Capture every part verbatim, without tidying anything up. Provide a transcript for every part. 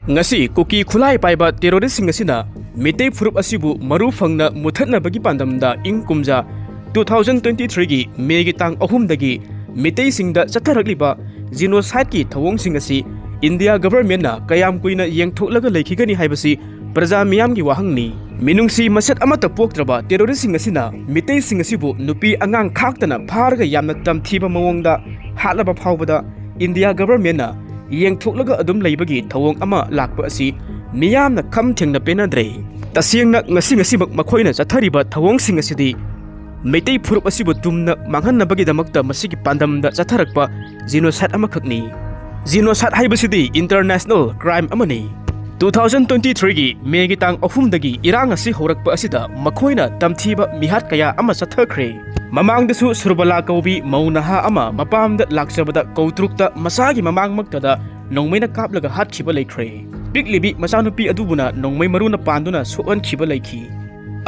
ꯉꯁꯤ ꯀꯨꯀꯤ ꯈꯨꯠꯂꯥꯏ ꯄꯥꯏꯕ ꯇꯦꯔꯣꯔꯤꯁꯁꯤꯡ ꯑꯁꯤꯅ ꯃꯤꯇꯩ ꯐꯨꯔꯨꯞ ꯑꯁꯤꯕꯨ ꯃꯔꯨ ꯐꯪꯅ ꯃꯨꯊꯠꯅꯕꯒꯤ ꯄꯥꯟꯗꯝꯗ ꯏꯪ ꯀꯨꯝꯖꯥ two thousand twenty three ꯒꯤ ꯃꯦꯒꯤ ꯇꯥꯡ ꯑꯍꯨꯝꯗꯒꯤ ꯃꯤꯇꯩꯁꯤꯡꯗ ꯆꯠꯊꯔꯛꯂꯤꯕ ꯖꯤꯅꯣꯁꯥꯏꯠꯀꯤ ꯊꯧꯑꯣꯡꯁꯤꯡ ꯑꯁꯤ ꯏꯟꯗꯤꯌꯥ ꯒꯚꯔꯟꯃꯦꯟꯠꯅ ꯀꯌꯥꯝ ꯀꯨꯏꯅ ꯌꯦꯡꯊꯣꯛꯂꯒ ꯂꯩꯈꯤꯒꯅꯤ ꯍꯥꯏꯕꯁꯤ ꯄ꯭ꯔꯖꯥ ꯃꯤꯌꯥꯝꯒꯤ ꯋꯥꯍꯪꯅꯤ꯫ ꯃꯤꯅꯨꯡꯁꯤ ꯃꯁꯛ ꯑꯃꯠꯇ ꯄꯣꯛꯇ꯭ꯔꯕ ꯇꯦꯔꯣꯔꯤꯁꯁꯤꯡ ꯑꯁꯤꯅ ꯃꯤꯇꯩꯁꯤꯡ ꯑꯁꯤꯕꯨ ꯅꯨꯄꯤ ꯑꯉꯥꯡ ꯈꯥꯛꯇꯅ ꯐꯥꯔꯒ ꯌꯥꯝꯅ ꯇꯝꯊꯤꯕ ꯃꯑꯣꯡꯗ ꯍꯥꯠꯂꯕ ꯐꯥꯎꯕꯗ ꯏꯟꯗꯤꯌꯥ ꯒꯚꯔꯟꯃꯦꯟꯠꯅ ꯌꯦꯡꯊꯣꯛꯂꯒ ꯑꯗꯨꯝ ꯂꯩꯕꯒꯤ ꯊꯧꯑꯣꯡ ꯑꯃ ꯂꯥꯛꯄ ꯑꯁꯤ ꯃꯤꯌꯥꯝꯅ ꯈꯝ ꯊꯦꯡꯅ ꯄꯦꯟꯅꯗ꯭ꯔꯦ꯫ ꯇꯁꯦꯡꯅ ꯉꯁꯤ ꯉꯁꯤꯃꯛ ꯃꯈꯣꯏꯅ ꯆꯠꯊꯔꯤꯕ ꯊꯧꯑꯣꯡꯁꯤꯡ ꯑꯁꯤꯗꯤ ꯃꯩꯇꯩ ꯐꯨꯔꯨꯞ ꯑꯁꯤꯕꯨ ꯇꯨꯝꯅ ꯃꯥꯡꯍꯟꯅꯕꯒꯤꯗꯃꯛꯇ ꯃꯁꯤꯒꯤ ꯄꯥꯟꯗꯝꯗ ꯆꯠꯊꯔꯛꯄ ꯖꯤꯅꯣꯁꯥꯏꯠ ꯑꯃꯈꯛꯅꯤ꯫ ꯖꯤꯅꯣꯁꯥꯏꯠ ꯍꯥꯏꯕꯁꯤꯗꯤ ꯏꯟꯇꯔꯅꯦꯁꯅꯦꯜ ꯀ꯭ꯔꯥꯏꯝ ꯑꯃꯅꯤ꯫ Two thousand twenty three ꯒꯤ ꯃꯦꯒꯤ ꯇꯥꯡ ꯑꯍꯨꯝꯗꯒꯤ ꯏꯔꯥꯡ ꯑꯁꯤ ꯍꯧꯔꯛꯄ ꯑꯁꯤꯗ ꯃꯈꯣꯏꯅ ꯇꯝꯊꯤꯕ ꯃꯤꯍꯥꯠ ꯀꯌꯥ ꯑꯃ ꯆꯠꯊꯈ꯭ꯔꯦ꯫ ꯃꯃꯥꯡꯗꯁꯨ ꯁꯨꯔꯕꯂꯥ ꯀꯧꯕꯤ ꯃꯧ ꯅꯍꯥ ꯑꯃ ꯃꯄꯥꯝꯗ ꯂꯥꯛꯆꯕꯗ ꯀꯧꯇ꯭ꯔꯨꯛꯇ ꯃꯆꯥꯒꯤ ꯃꯃꯥꯡꯃꯛꯇꯗ ꯅꯣꯡꯃꯩꯅ ꯀꯥꯞꯂꯒ ꯍꯥꯠꯈꯤꯕ ꯂꯩꯈ꯭ꯔꯦ꯫ ꯄꯤꯛꯂꯤꯕꯤ ꯃꯆꯥꯅꯨꯄꯤ ꯑꯗꯨꯕꯨꯅ ꯅꯣꯡꯃꯩ ꯃꯔꯨꯅ ꯄꯥꯟꯗꯨꯅ ꯁꯣꯛꯍꯟꯈꯤꯕ ꯂꯩꯈꯤ꯫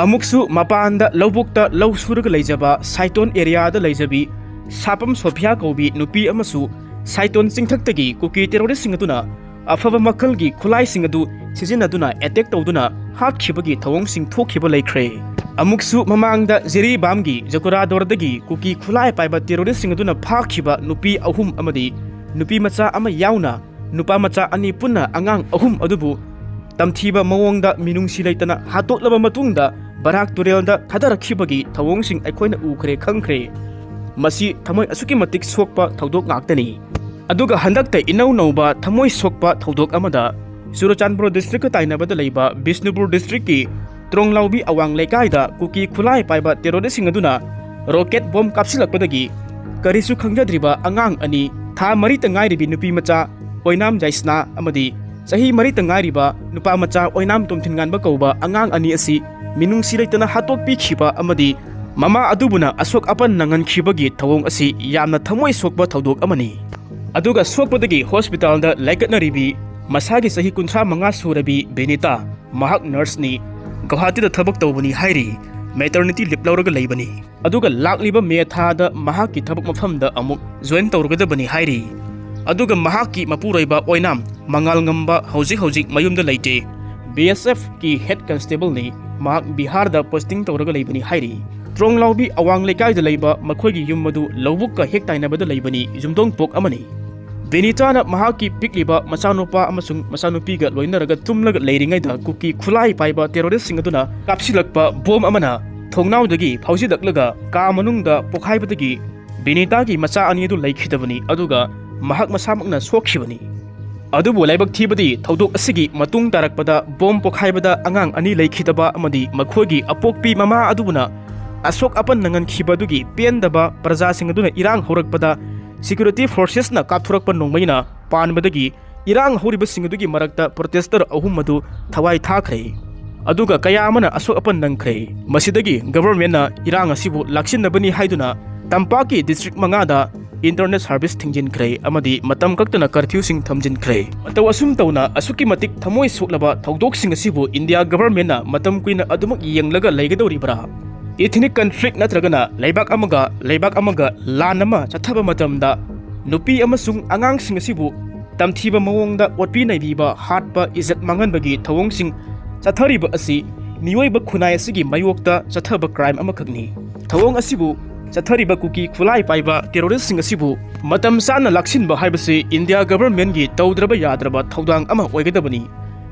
ꯑꯃꯨꯛꯁꯨ ꯃꯄꯥꯟꯗ ꯂꯧꯕꯨꯛꯇ ꯂꯧ ꯁꯨꯔꯒ ꯂꯩꯖꯕ ꯁꯥꯏꯇꯣꯟ ꯑꯦꯔꯤꯌꯥꯗ ꯂꯩꯖꯕꯤ ꯁꯥꯄꯝ ꯁꯣꯐꯤꯌꯥ ꯀꯧꯕꯤ ꯅꯨꯄꯤ ꯑꯃꯁꯨ ꯁꯥꯏꯇꯣꯟ ꯆꯤꯡꯊꯛꯇꯒꯤ ꯀꯨꯀꯤ ꯇꯦꯔꯣꯔꯤꯁꯁꯤꯡ ꯑꯗꯨꯅ ꯑꯐꯕ ꯃꯈꯜꯒꯤ ꯈꯨꯠꯂꯥꯏꯁꯤꯡ ꯑꯗꯨ ꯁꯤꯖꯤꯟꯅꯗꯨꯅ ꯑꯦꯇꯦꯛ ꯇꯧꯗꯨꯅ ꯍꯥꯠꯈꯤꯕꯒꯤ ꯊꯧꯑꯣꯡꯁꯤꯡ ꯊꯣꯛꯈꯤꯕ ꯂꯩꯈ꯭ꯔꯦ꯫ ꯑꯃꯨꯛꯁꯨ ꯃꯃꯥꯡꯗ ꯖꯤꯔꯤꯕꯥꯝꯒꯤ ꯖꯀꯨꯔꯥꯗꯣꯔꯗꯒꯤ ꯀꯨꯀꯤ ꯈꯨꯠꯂꯥꯏ ꯄꯥꯏꯕ ꯇꯦꯔꯣꯔꯤꯁꯁꯤꯡ ꯑꯗꯨꯅ ꯐꯥꯈꯤꯕ ꯅꯨꯄꯤ ꯑꯍꯨꯝ ꯑꯃꯗꯤ ꯅꯨꯄꯤ ꯃꯆꯥ ꯑꯃ ꯌꯥꯎꯅ ꯅꯨꯄꯥ ꯃꯆꯥ ꯑꯅꯤ ꯄꯨꯟꯅ ꯑꯉꯥꯡ ꯑꯍꯨꯝ ꯑꯗꯨꯕꯨ ꯇꯝꯊꯤꯕ ꯃꯑꯣꯡꯗ ꯃꯤꯅꯨꯡꯁꯤ ꯂꯩꯇꯅ ꯍꯥꯠꯇꯣꯛꯂꯕ ꯃꯇꯨꯡꯗ ꯕꯔꯥꯛ ꯇꯨꯔꯦꯜꯗ ꯊꯥꯗꯔꯛꯈꯤꯕꯒꯤ ꯊꯧꯑꯣꯡꯁꯤꯡ ꯑꯩꯈꯣꯏꯅ ꯎꯈ꯭ꯔꯦ, ꯈꯪꯈ꯭ꯔꯦ꯫ ꯃꯁꯤ ꯊꯃꯣꯏ ꯑꯁꯨꯛꯀꯤ ꯃꯇꯤꯛ ꯁꯣꯛꯄ ꯊꯧꯗꯣꯛ ꯉꯥꯛꯇꯅꯤ꯫ ꯑꯗꯨꯒ ꯍꯟꯗꯛꯇ ꯏꯅꯧ ꯅꯧꯕ ꯊꯃꯣꯏ ꯁꯣꯛꯄ ꯊꯧꯗꯣꯛ ꯑꯃꯗ ꯆꯨꯔꯆꯥꯟꯄꯨꯔ ꯗꯤꯁꯇ꯭ꯔꯤꯛꯀ ꯇꯥꯏꯅꯕꯗ ꯂꯩꯕ ꯕꯤꯁꯅꯨꯄꯨꯔ ꯗꯤꯁꯇ꯭ꯔꯤꯛꯀꯤ ꯇ꯭ꯔꯣꯡꯂꯥꯎꯕꯤ ꯑꯋꯥꯡ ꯂꯩꯀꯥꯏꯗ ꯀꯨꯀꯤ ꯈꯨꯠꯂꯥꯏ ꯄꯥꯏꯕ ꯇꯦꯔꯣꯔꯤꯁꯁꯤꯡ ꯑꯗꯨꯅ ꯔꯣꯀꯦꯠ ꯕꯣꯝ ꯀꯥꯞꯁꯤꯜꯂꯛꯄꯗꯒꯤ ꯀꯔꯤꯁꯨ ꯈꯪꯖꯗ꯭ꯔꯤꯕ ꯑꯉꯥꯡ ꯑꯅꯤ, ꯊꯥ ꯃꯔꯤꯇ ꯉꯥꯏꯔꯤꯕꯤ ꯅꯨꯄꯤ ꯃꯆꯥ ꯑꯣꯏꯅꯥꯝ ꯖꯥꯏꯁꯅꯥ ꯑꯃꯗꯤ ꯆꯍꯤ ꯃꯔꯤꯇ ꯉꯥꯏꯔꯤꯕ ꯅꯨꯄꯥ ꯃꯆꯥ ꯑꯣꯏꯅꯥꯝ ꯇꯣꯝꯊꯤꯟꯉꯥꯟꯕ ꯀꯧꯕ ꯑꯉꯥꯡ ꯑꯅꯤ ꯑꯁꯤ ꯃꯤꯅꯨꯡꯁꯤ ꯂꯩꯇꯅ ꯍꯥꯠꯇꯣꯛꯄꯤꯈꯤꯕ ꯑꯃꯗꯤ ꯃꯃꯥ ꯑꯗꯨꯕꯨꯅ ꯑꯁꯣꯛ ꯑꯄꯟ ꯅꯪꯍꯟꯈꯤꯕꯒꯤ ꯊꯧꯑꯣꯡ ꯑꯁꯤ ꯌꯥꯝꯅ ꯊꯃꯣꯏ ꯁꯣꯛꯄ ꯊꯧꯗꯣꯛ ꯑꯃꯅꯤ꯫ ꯑꯗꯨꯒ ꯁꯣꯛꯄꯗꯒꯤ ꯍꯣꯁꯄꯤꯇꯥꯜꯗ ꯂꯥꯏꯀꯠꯅꯔꯤꯕꯤ ꯃꯁꯥꯒꯤ ꯆꯍꯤ ꯀꯨꯟꯊ꯭ꯔꯥ ꯃꯉꯥ ꯁꯨꯔꯕꯤ ꯕꯤꯅꯤꯇꯥ, ꯃꯍꯥꯛ ꯅꯔꯁꯅꯤ, ꯒꯧꯍꯥꯇꯤꯗ ꯊꯕꯛ ꯇꯧꯕꯅꯤ ꯍꯥꯏꯔꯤ, ꯃꯦꯇꯔꯅꯤꯇꯤ ꯂꯤꯞ ꯂꯧꯔꯒ ꯂꯩꯕꯅꯤ꯫ ꯑꯗꯨꯒ ꯂꯥꯛꯂꯤꯕ ꯃꯦ ꯊꯥꯗ ꯃꯍꯥꯛꯀꯤ ꯊꯕꯛ ꯃꯐꯝꯗ ꯑꯃꯨꯛ ꯖꯣꯏꯟ ꯇꯧꯔꯒꯗꯕꯅꯤ ꯍꯥꯏꯔꯤ꯫ ꯑꯗꯨꯒ ꯃꯍꯥꯛꯀꯤ ꯃꯄꯨꯔꯣꯏꯕ ꯑꯣꯏꯅꯥꯝ ꯃꯉꯥꯜꯉꯝꯕ ꯍꯧꯖꯤꯛ ꯍꯧꯖꯤꯛ ꯃꯌꯨꯝꯗ ꯂꯩꯇꯦ꯫ ꯕꯤ ꯑꯦꯁ ꯑꯦꯐꯀꯤ ꯍꯦꯗ ꯀꯟꯁꯇꯦꯕꯜꯅꯤ꯫ ꯃꯍꯥꯛ ꯕꯤꯍꯥꯔꯗ ꯄꯣꯁꯇꯤꯡ ꯇꯧꯔꯒ ꯂꯩꯕꯅꯤ ꯍꯥꯏꯔꯤ꯫ ꯇ꯭ꯔꯣꯡꯂꯥꯎꯕꯤ ꯑꯋꯥꯡ ꯂꯩꯀꯥꯏꯗ ꯂꯩꯕ ꯃꯈꯣꯏꯒꯤ ꯌꯨꯝ ꯑꯗꯨ ꯂꯧꯕꯨꯛꯀ ꯍꯦꯛ ꯇꯥꯏꯅꯕꯗ ꯂꯩꯕꯅꯤ꯫ ꯌꯨꯝꯊꯣꯡꯄꯣꯛ ꯑꯃꯅꯤ꯫ ꯕꯤꯅꯤꯇꯥꯅ ꯃꯍꯥꯛꯀꯤ ꯄꯤꯛꯂꯤꯕ ꯃꯆꯥꯅꯨꯄꯥ ꯑꯃꯁꯨꯡ ꯃꯆꯥꯅꯨꯄꯤꯒ ꯂꯣꯏꯅꯔꯒ ꯇꯨꯝꯂꯒ ꯂꯩꯔꯤꯉꯩꯗ ꯀꯨꯀꯤ ꯈꯨꯠꯂꯥꯏ ꯄꯥꯏꯕ ꯇꯦꯔꯣꯔꯤꯁꯁꯤꯡ ꯑꯗꯨꯅ ꯀꯥꯞꯁꯤꯜꯂꯛꯄ ꯕꯣꯝ ꯑꯃꯅ ꯊꯣꯡꯅꯥꯎꯗꯒꯤ ꯐꯥꯎꯖꯤꯜꯂꯛꯂꯒ ꯀꯥ ꯃꯅꯨꯡꯗ ꯄꯣꯈꯥꯏꯕꯗꯒꯤ ꯕꯤꯅꯤꯇꯥꯒꯤ ꯃꯆꯥ ꯑꯅꯤ ꯑꯗꯨ ꯂꯩꯈꯤꯗꯕꯅꯤ, ꯑꯗꯨꯒ ꯃꯍꯥꯛ ꯃꯁꯥꯃꯛꯅ ꯁꯣꯛꯈꯤꯕꯅꯤ꯫ ꯑꯗꯨꯕꯨ ꯂꯥꯏꯕꯛ ꯊꯤꯕꯗꯤ, ꯊꯧꯗꯣꯛ ꯑꯁꯤꯒꯤ ꯃꯇꯨꯡ ꯇꯥꯔꯛꯄꯗ ꯕꯣꯝ ꯄꯣꯈꯥꯏꯕꯗ ꯑꯉꯥꯡ ꯑꯅꯤ ꯂꯩꯈꯤꯗꯕ ꯑꯃꯗꯤ ꯃꯈꯣꯏꯒꯤ ꯑꯄꯣꯛꯄꯤ ꯃꯃꯥ ꯑꯗꯨꯕꯨꯅ ꯑꯁꯣꯛ ꯑꯄꯟ ꯅꯪꯍꯟꯈꯤꯕ ꯑꯗꯨꯒꯤ ꯄꯦꯟꯗꯕ ꯄ꯭ꯔꯖꯥꯁꯤꯡ ꯑꯗꯨꯅ ꯏꯔꯥꯡ ꯍꯧꯔꯛꯄꯗ ꯁꯦꯀ꯭ꯌꯨꯔꯤꯇꯤ ꯐꯣꯔꯁꯦꯁꯅ ꯀꯥꯞꯊꯣꯔꯛꯄ ꯅꯣꯡꯃꯩꯅ ꯄꯥꯟꯕꯗꯒꯤ ꯏꯔꯥꯡ ꯍꯧꯔꯤꯕꯁꯤꯡ ꯑꯗꯨꯒꯤ ꯃꯔꯛꯇ ꯄ꯭ꯔꯣꯇꯦꯁꯇꯔ ꯑꯍꯨꯝ ꯑꯗꯨ ꯊꯋꯥꯏ ꯊꯥꯈ꯭ꯔꯦ꯫ ꯑꯗꯨꯒ ꯀꯌꯥ ꯑꯃꯅ ꯑꯁꯣꯛ ꯑꯄꯟ ꯅꯪꯈ꯭ꯔꯦ꯫ ꯃꯁꯤꯗꯒꯤ ꯒꯚꯔꯟꯃꯦꯟꯠꯅ ꯏꯔꯥꯡ ꯑꯁꯤꯕꯨ ꯂꯥꯛꯁꯤꯟꯅꯕꯅꯤ ꯍꯥꯏꯗꯨꯅ ꯇꯝꯄꯥꯛꯀꯤ ꯗꯤꯁꯇ꯭ꯔꯤꯛ ꯃꯉꯥꯗ ꯏꯟꯇꯔꯅꯦꯠ ꯁꯥꯔꯚꯤꯁ ꯊꯤꯡꯖꯤꯟꯈ꯭ꯔꯦ ꯑꯃꯗꯤ ꯃꯇꯝ ꯀꯛꯇꯅ ꯀꯔꯐ꯭ꯌꯨꯁꯤꯡ ꯊꯝꯖꯤꯟꯈ꯭ꯔꯦ꯫ ꯃꯇꯧ ꯑꯁꯨꯝ ꯇꯧꯅ ꯑꯁꯨꯛꯀꯤ ꯃꯇꯤꯛ ꯊꯃꯣꯏ ꯁꯣꯛꯂꯕ ꯊꯧꯗꯣꯛꯁꯤꯡ ꯑꯁꯤꯕꯨ ꯏꯟꯗꯤꯌꯥ ꯒꯚꯔꯟꯃꯦꯟꯠꯅ ꯃꯇꯝ ꯀꯨꯏꯅ ꯑꯗꯨꯃꯛ ꯌꯦꯡꯂꯒ ꯂꯩꯒꯗꯧꯔꯤꯕ꯭ꯔꯥ? ꯏꯊꯅꯤꯛ ꯀꯟꯐ꯭ꯂꯤꯛ ꯅꯠꯇ꯭ꯔꯒꯅ ꯂꯩꯕꯥꯛ ꯑꯃꯒ ꯂꯩꯕꯥꯛ ꯑꯃꯒ ꯂꯥꯟ ꯑꯃ ꯆꯠꯊꯕ ꯃꯇꯝꯗ ꯅꯨꯄꯤ ꯑꯃꯁꯨꯡ ꯑꯉꯥꯡꯁꯤꯡ ꯑꯁꯤꯕꯨ ꯇꯝꯊꯤꯕ ꯃꯑꯣꯡꯗ ꯑꯣꯠꯄꯤ ꯅꯩꯕꯤꯕ, ꯍꯥꯠꯄ, ꯏꯖꯠ ꯃꯥꯡꯍꯟꯕꯒꯤ ꯊꯧꯑꯣꯡꯁꯤꯡ ꯆꯠꯊꯔꯤꯕ ꯑꯁꯤ ꯃꯤꯑꯣꯏꯕ ꯈꯨꯟꯅꯥꯏ ꯑꯁꯤꯒꯤ ꯃꯥꯌꯣꯛꯇ ꯆꯠꯊꯕ ꯀ꯭ꯔꯥꯏꯝ ꯑꯃꯈꯛꯅꯤ꯫ ꯊꯧꯑꯣꯡ ꯑꯁꯤꯕꯨ ꯆꯠꯊꯔꯤꯕ ꯀꯨꯀꯤ ꯈꯨꯠꯂꯥꯏ ꯄꯥꯏꯕ ꯇꯦꯔꯣꯔꯤꯁꯁꯤꯡ ꯑꯁꯤꯕꯨ ꯃꯇꯝ ꯆꯥꯅ ꯂꯥꯛꯁꯤꯟꯕ ꯍꯥꯏꯕꯁꯤ ꯏꯟꯗꯤꯌꯥ ꯒꯚꯔꯟꯃꯦꯟꯠꯀꯤ ꯇꯧꯗ꯭ꯔꯕ ꯌꯥꯗ꯭ꯔꯕ ꯊꯧꯗꯥꯡ ꯑꯃ ꯑꯣꯏꯒꯗꯕꯅꯤ꯫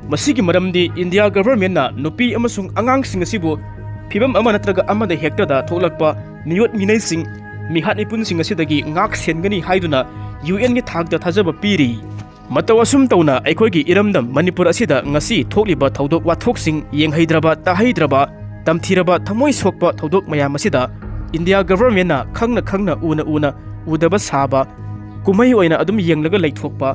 ꯃꯁꯤꯒꯤ ꯃꯔꯝꯗꯤ ꯏꯟꯗꯤꯌꯥ ꯒꯚꯔꯟꯃꯦꯟꯠꯅ ꯅꯨꯄꯤ ꯑꯃꯁꯨꯡ ꯑꯉꯥꯡꯁꯤꯡ ꯑꯁꯤꯕꯨ ꯐꯤꯚꯝ ꯑꯃ ꯅꯠꯇ꯭ꯔꯒ ꯑꯃꯗ ꯍꯦꯛꯇꯗ ꯊꯣꯛꯂꯛꯄ ꯃꯤꯑꯣꯠ ꯃꯤꯅꯩꯁꯤꯡ, ꯃꯤꯍꯥꯠ ꯃꯤꯄꯨꯟꯁꯤꯡ ꯑꯁꯤꯗꯒꯤ ꯉꯥꯛ ꯁꯦꯟꯒꯅꯤ ꯍꯥꯏꯗꯨꯅ ꯌꯨ ꯑꯦꯟꯒꯤ ꯊꯥꯛꯇ ꯊꯥꯖꯕ ꯄꯤꯔꯤ꯫ ꯃꯇꯧ ꯑꯁꯨꯝ ꯇꯧꯅ ꯑꯩꯈꯣꯏꯒꯤ ꯏꯔꯝꯗꯝ ꯃꯅꯤꯄꯨꯔ ꯑꯁꯤꯗ ꯉꯁꯤ ꯊꯣꯛꯂꯤꯕ ꯊꯧꯗꯣꯛ ꯋꯥꯊꯣꯛꯁꯤꯡ ꯌꯦꯡꯍꯩꯗ꯭ꯔꯕ, ꯇꯥꯍꯩꯗ꯭ꯔꯕ, ꯇꯝꯊꯤꯔꯕ, ꯊꯃꯣꯏ ꯁꯣꯛꯄ ꯊꯧꯗꯣꯛ ꯃꯌꯥꯝ ꯑꯁꯤꯗ ꯏꯟꯗꯤꯌꯥ ꯒꯚꯔꯟꯃꯦꯟꯠꯅ ꯈꯪꯅ ꯈꯪꯅ ꯎꯅ ꯎꯅ ꯎꯗꯕ ꯁꯥꯕ, ꯀꯨꯝꯍꯩ ꯑꯣꯏꯅ ꯑꯗꯨꯝ ꯌꯦꯡꯂꯒ ꯂꯩꯊꯣꯛꯄ,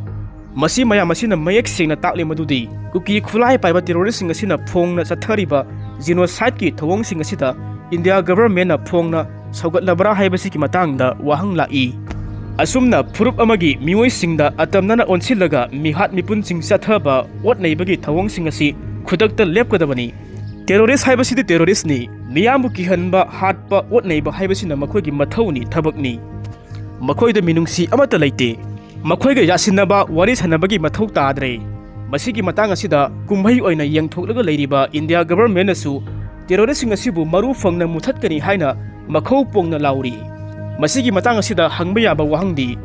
ꯃꯁꯤ ꯃꯌꯥꯝ ꯑꯁꯤꯅ ꯃꯌꯦꯛ ꯁꯦꯡꯅ ꯇꯥꯛꯂꯤ ꯃꯗꯨꯗꯤ ꯀꯨꯀꯤ ꯈꯨꯠꯂꯥꯏ ꯄꯥꯏꯕ ꯇꯦꯔꯣꯔꯤꯁꯁꯤꯡ ꯑꯁꯤꯅ ꯐꯣꯡꯅ ꯆꯠꯊꯔꯤꯕ ꯖꯤꯅꯣꯁꯥꯏꯠꯀꯤ ꯊꯧꯑꯣꯡꯁꯤꯡ ꯑꯁꯤꯗ ꯏꯟꯗꯤꯌꯥ ꯒꯚꯔꯟꯃꯦꯟꯠꯅ ꯐꯣꯡꯅ ꯁꯧꯒꯠꯂꯕ꯭ꯔꯥ ꯍꯥꯏꯕꯁꯤꯒꯤ ꯃꯇꯥꯡꯗ ꯋꯥꯍꯪ ꯂꯥꯛꯏ꯫ ꯑꯁꯨꯝꯅ ꯐꯨꯔꯨꯞ ꯑꯃꯒꯤ ꯃꯤꯑꯣꯏꯁꯤꯡꯗ ꯑꯇꯝꯅꯅ ꯑꯣꯟꯁꯤꯜꯂꯒ ꯃꯤꯍꯥꯠ ꯃꯤꯄꯨꯟꯁꯤꯡ ꯆꯠꯊꯕ, ꯑꯣꯠ ꯅꯩꯕꯒꯤ ꯊꯧꯑꯣꯡꯁꯤꯡ ꯑꯁꯤ ꯈꯨꯗꯛꯇ ꯂꯦꯞꯀꯗꯕꯅꯤ꯫ ꯇꯦꯔꯣꯔꯤꯁ ꯍꯥꯏꯕꯁꯤꯗꯤ ꯇꯦꯔꯣꯔꯤꯁꯅꯤ꯫ ꯃꯤꯌꯥꯝꯕꯨ ꯀꯤꯍꯟꯕ, ꯍꯥꯠꯄ, ꯑꯣꯠ ꯅꯩꯕ ꯍꯥꯏꯕꯁꯤꯅ ꯃꯈꯣꯏꯒꯤ ꯃꯊꯧꯅꯤ, ꯊꯕꯛꯅꯤ꯫ ꯃꯈꯣꯏꯗ ꯃꯤꯅꯨꯡꯁꯤ ꯑꯃꯠꯇ ꯂꯩꯇꯦ꯫ ꯃꯈꯣꯏꯒ ꯌꯥꯁꯤꯟꯅꯕ ꯋꯥꯔꯤ ꯁꯥꯟꯅꯕꯒꯤ ꯃꯊꯧ ꯇꯥꯗ꯭ꯔꯦ꯫ ꯃꯁꯤꯒꯤ ꯃꯇꯥꯡ ꯑꯁꯤꯗ ꯀꯨꯝꯍꯩ ꯑꯣꯏꯅ ꯌꯦꯡꯊꯣꯛꯂꯒ ꯂꯩꯔꯤꯕ ꯏꯟꯗꯤꯌꯥ ꯒꯚꯔꯟꯃꯦꯟꯠꯅꯁꯨ ꯇꯦꯔꯣꯔꯤꯁꯁꯤꯡ ꯑꯁꯤꯕꯨ ꯃꯔꯨ ꯐꯪꯅ ꯃꯨꯊꯠꯀꯅꯤ ꯍꯥꯏꯅ ꯃꯈꯧ ꯄꯣꯡꯅ ꯂꯥꯎꯔꯤ꯫ ꯃꯁꯤꯒꯤ ꯃꯇꯥꯡ ꯑꯁꯤꯗ ꯍꯪꯕ ꯌꯥꯕ ꯋꯥꯍꯪꯗꯤ,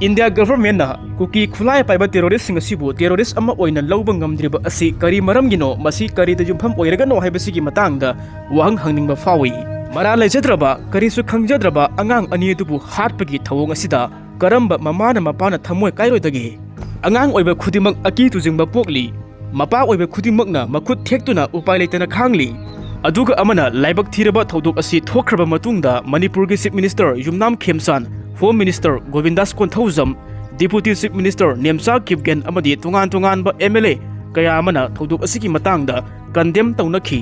ꯏꯟꯗꯤꯌꯥ ꯒꯚꯔꯟꯃꯦꯟꯠꯅ ꯀꯨꯀꯤ ꯈꯨꯠꯂꯥꯏ ꯄꯥꯏꯕ ꯇꯦꯔꯣꯔꯤꯁꯁꯤꯡ ꯑꯁꯤꯕꯨ ꯇꯦꯔꯣꯔꯤꯁ ꯑꯃ ꯑꯣꯏꯅ ꯂꯧꯕ ꯉꯝꯗ꯭ꯔꯤꯕ ꯑꯁꯤ ꯀꯔꯤ ꯃꯔꯝꯒꯤꯅꯣ? ꯃꯁꯤ ꯀꯔꯤꯗ ꯌꯨꯝꯐꯝ ꯑꯣꯏꯔꯒꯅꯣ ꯍꯥꯏꯕꯁꯤꯒꯤ ꯃꯇꯥꯡꯗ ꯋꯥꯍꯪ ꯍꯪꯅꯤꯡꯕ ꯐꯥꯎꯏ꯫ ꯃꯔꯥ ꯂꯩꯖꯗ꯭ꯔꯕ, ꯀꯔꯤꯁꯨ ꯈꯪꯖꯗ꯭ꯔꯕ ꯑꯉꯥꯡ ꯑꯅꯤ ꯑꯗꯨꯕꯨ ꯍꯥꯠꯄꯒꯤ ꯊꯧꯑꯣꯡ ꯑꯁꯤꯗ ꯀꯔꯝꯕ ꯃꯃꯥꯅ ꯃꯄꯥꯅ ꯊꯃꯣꯏ ꯀꯥꯏꯔꯣꯏꯗꯒꯦ? ꯑꯉꯥꯡ ꯑꯣꯏꯕ ꯈꯨꯗꯤꯡꯃꯛ ꯑꯀꯤ ꯇꯨꯖꯤꯡꯕ ꯄꯣꯛꯂꯤ꯫ ꯃꯄꯥ ꯑꯣꯏꯕ ꯈꯨꯗꯤꯡꯃꯛꯅ ꯃꯈꯨꯠ ꯊꯦꯛꯇꯨꯅ ꯎꯄꯥꯏ ꯂꯩꯇꯅ ꯈꯥꯡꯂꯤ꯫ ꯑꯗꯨꯒ ꯑꯃꯅ ꯂꯥꯏꯕꯛ ꯊꯤꯔꯕ ꯊꯧꯗꯣꯛ ꯑꯁꯤ ꯊꯣꯛꯈ꯭ꯔꯕ ꯃꯇꯨꯡꯗ ꯃꯅꯤꯄꯨꯔꯒꯤ chief minister Yumnam Khemchand, home minister Govindas Konthoujam, deputy chief minister Nemcha Kipgen ꯑꯃꯗꯤ ꯇꯣꯉꯥꯟ ꯇꯣꯉꯥꯟꯕ ꯑꯦꯝ ꯑꯦꯜ ꯑꯦ ꯀꯌꯥ ꯑꯃꯅ ꯊꯧꯗꯣꯛ ꯑꯁꯤꯒꯤ ꯃꯇꯥꯡꯗ ꯀꯟꯗꯦꯝ ꯇꯧꯅꯈꯤ꯫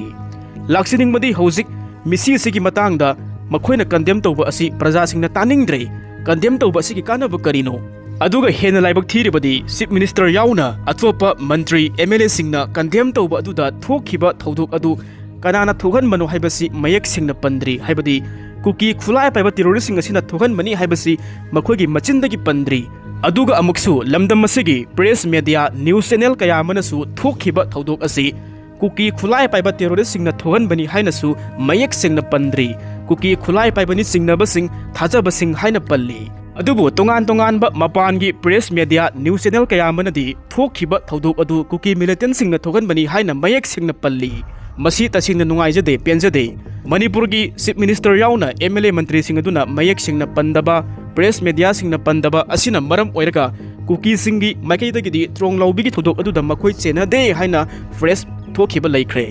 ꯂꯥꯛꯆꯅꯤꯡꯕꯗꯤ ꯍꯧꯖꯤꯛ ꯃꯤꯁꯤ ꯑꯁꯤꯒꯤ ꯃꯇꯥꯡꯗ ꯃꯈꯣꯏꯅ ꯀꯟꯗꯦꯝ ꯇꯧꯕ ꯑꯁꯤ ꯄ꯭ꯔꯖꯥꯁꯤꯡꯅ ꯇꯥꯅꯤꯡꯗ꯭ꯔꯦ꯫ ꯀꯟꯗꯦꯝ ꯇꯧꯕ ꯑꯁꯤꯒꯤ ꯀꯥꯟꯅꯕ ꯀꯔꯤꯅꯣ? ꯑꯗꯨꯒ ꯍꯦꯟꯅ ꯂꯥꯏꯕꯛ ꯊꯤꯔꯤꯕꯗꯤ ꯆꯤꯐ ꯃꯤꯅꯤꯁꯇꯔ ꯌꯥꯎꯅ ꯑꯇꯣꯞꯄ ꯃꯟꯇ꯭ꯔꯤ, ꯑꯦꯝ ꯑꯦꯜ ꯑꯦꯁꯤꯡꯅ ꯀꯟꯗꯦꯝ ꯇꯧꯕ ꯑꯗꯨꯗ ꯊꯣꯛꯈꯤꯕ ꯊꯧꯗꯣꯛ ꯑꯗꯨ ꯀꯅꯥꯅ ꯊꯣꯛꯍꯟꯕꯅꯣ ꯍꯥꯏꯕꯁꯤ ꯃꯌꯦꯛ ꯁꯦꯡꯅ ꯄꯟꯗ꯭ꯔꯤ꯫ ꯍꯥꯏꯕꯗꯤ ꯀꯨꯀꯤ ꯈꯨꯠꯂꯥꯏ ꯄꯥꯏꯕ ꯇꯦꯔꯣꯔꯤꯁꯁꯤꯡ ꯑꯁꯤꯅ ꯊꯣꯛꯍꯟꯕꯅꯤ ꯍꯥꯏꯕꯁꯤ ꯃꯈꯣꯏꯒꯤ ꯃꯆꯤꯟꯗꯒꯤ ꯄꯟꯗ꯭ꯔꯤ꯫ ꯑꯗꯨꯒ ꯑꯃꯨꯛꯁꯨ ꯂꯝꯗꯝ ꯑꯁꯤꯒꯤ ꯄ꯭ꯔꯦꯁ, ꯃꯦꯗꯤꯌꯥ, ꯅ꯭ꯌꯨꯁ ꯆꯦꯅꯦꯜ ꯀꯌꯥ ꯑꯃꯅꯁꯨ ꯊꯣꯛꯈꯤꯕ ꯊꯧꯗꯣꯛ ꯑꯁꯤ ꯀꯨꯀꯤ ꯈꯨꯠꯂꯥꯏ ꯄꯥꯏꯕ ꯇꯦꯔꯣꯔꯤꯁꯁꯤꯡꯅ ꯊꯣꯛꯍꯟꯕꯅꯤ ꯍꯥꯏꯅꯁꯨ ꯃꯌꯦꯛ ꯁꯦꯡꯅ ꯄꯟꯗ꯭ꯔꯤ꯫ ꯀꯨꯀꯤ ꯈꯨꯠꯂꯥꯏ ꯄꯥꯏꯕꯅꯤ ꯆꯤꯡꯅꯕꯁꯤꯡ, ꯊꯥꯖꯕꯁꯤꯡ ꯍꯥꯏꯅ ꯄꯜꯂꯤ꯫ ꯑꯗꯨꯕꯨ ꯇꯣꯉꯥꯟ ꯇꯣꯉꯥꯟꯕ ꯃꯄꯥꯟꯒꯤ ꯄ꯭ꯔꯦꯁ, ꯃꯦꯗꯤꯌꯥ, ꯅ꯭ꯌꯨꯁ ꯆꯦꯅꯦꯜ ꯀꯌꯥ ꯑꯃꯅꯗꯤ ꯊꯣꯛꯈꯤꯕ ꯊꯧꯗꯣꯛ ꯑꯗꯨ ꯀꯨꯀꯤ ꯃꯤꯂꯤꯇꯦꯟꯠꯁꯤꯡꯅ ꯊꯣꯛꯍꯟꯕꯅꯤ ꯍꯥꯏꯅ ꯃꯌꯦꯛ ꯁꯦꯡꯅ ꯄꯜꯂꯤ꯫ ꯃꯁꯤ ꯇꯁꯦꯡꯅ ꯅꯨꯡꯉꯥꯏꯖꯗꯦ, ꯄꯦꯟꯖꯗꯦ꯫ ꯃꯅꯤꯄꯨꯔꯒꯤ ꯆꯤꯐ ꯃꯤꯅꯤꯁꯇꯔ ꯌꯥꯎꯅ ꯑꯦꯝ ꯑꯦꯜ ꯑꯦ ꯃꯟꯇ꯭ꯔꯤꯁꯤꯡ ꯑꯗꯨꯅ ꯃꯌꯦꯛ ꯁꯦꯡꯅ ꯄꯟꯗꯕ, ꯄ꯭ꯔꯦꯁ, ꯃꯦꯗꯤꯌꯥꯁꯤꯡꯅ ꯄꯟꯗꯕ ꯑꯁꯤꯅ ꯃꯔꯝ ꯑꯣꯏꯔꯒ ꯀꯨꯀꯤꯁꯤꯡꯒꯤ ꯃꯥꯏꯀꯩꯗꯒꯤꯗꯤ ꯇ꯭ꯔꯣꯡ ꯂꯥꯎꯕꯤꯒꯤ ꯊꯧꯗꯣꯛ ꯑꯗꯨꯗ ꯃꯈꯣꯏ ꯆꯦꯟꯅꯗꯦ ꯍꯥꯏꯅ ꯄ꯭ꯔꯦꯁ ꯊꯣꯛꯈꯤꯕ ꯂꯩꯈ꯭ꯔꯦ꯫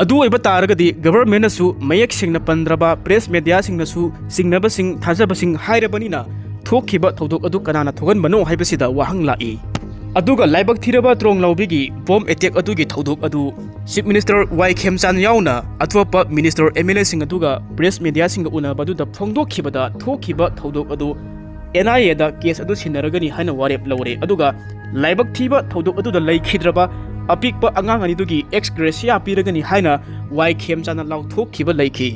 ꯑꯗꯨ ꯑꯣꯏꯕ ꯇꯥꯔꯒꯗꯤ ꯒꯚꯔꯟꯃꯦꯟꯠꯅꯁꯨ ꯃꯌꯦꯛ ꯁꯦꯡꯅ ꯄꯟꯗ꯭ꯔꯕ, ꯄ꯭ꯔꯦꯁ, ꯃꯦꯗꯤꯌꯥꯁꯤꯡꯅꯁꯨ ꯆꯤꯡꯅꯕꯁꯤꯡ, ꯊꯥꯖꯕꯁꯤꯡ ꯍꯥꯏꯔꯕꯅꯤꯅ ꯊꯣꯛꯈꯤꯕ ꯊꯧꯗꯣꯛ ꯑꯗꯨ ꯀꯅꯥꯅ ꯊꯣꯛꯍꯟꯕꯅꯣ ꯍꯥꯏꯕꯁꯤꯗ ꯋꯥꯍꯪ ꯂꯥꯛꯏ꯫ ꯑꯗꯨꯒ ꯂꯥꯏꯕꯛ ꯊꯤꯔꯕ ꯇ꯭ꯔꯣꯡ ꯂꯥꯎꯕꯤꯒꯤ ꯕꯣꯝ ꯑꯦꯇꯦꯛ ꯑꯗꯨꯒꯤ ꯊꯧꯗꯣꯛ ꯑꯗꯨ ꯆꯤꯐ ꯃꯤꯅꯤꯁꯇꯔ ꯋꯥꯏ ꯈꯦꯝꯆꯥꯟ ꯌꯥꯎꯅ ꯑꯇꯣꯞꯄ ꯃꯤꯅꯤꯁꯇꯔ, ꯑꯦꯝ ꯑꯦꯜ ꯑꯦꯁꯤꯡ ꯑꯗꯨꯒ ꯄ꯭ꯔꯦꯁ, ꯃꯦꯗꯤꯌꯥꯁꯤꯡꯒ ꯎꯅꯕ ꯑꯗꯨꯗ ꯐꯣꯡꯗꯣꯛꯈꯤꯕꯗ ꯊꯣꯛꯈꯤꯕ ꯊꯧꯗꯣꯛ ꯑꯗꯨ ꯑꯦꯟ ꯑꯥꯏ ꯑꯦꯗ ꯀꯦꯁ ꯑꯗꯨ ꯁꯤꯟꯅꯔꯒꯅꯤ ꯍꯥꯏꯅ ꯋꯥꯔꯦꯞ ꯂꯧꯔꯦ꯫ ꯑꯗꯨꯒ ꯂꯥꯏꯕꯛ ꯊꯤꯕ ꯊꯧꯗꯣꯛ ꯑꯗꯨꯗ ꯂꯩꯈꯤꯗ꯭ꯔꯕ ꯑꯄꯤꯛꯄ ꯑꯉꯥꯡ ꯑꯅꯤꯗꯨꯒꯤ ꯑꯦꯛꯁ ꯒ꯭ꯔꯦꯁꯤꯌꯥ ꯄꯤꯔꯒꯅꯤ ꯍꯥꯏꯅ ꯋꯥꯏ ꯈꯦꯝꯆꯥꯟꯅ ꯂꯥꯎꯊꯣꯛꯈꯤꯕ ꯂꯩꯈꯤ꯫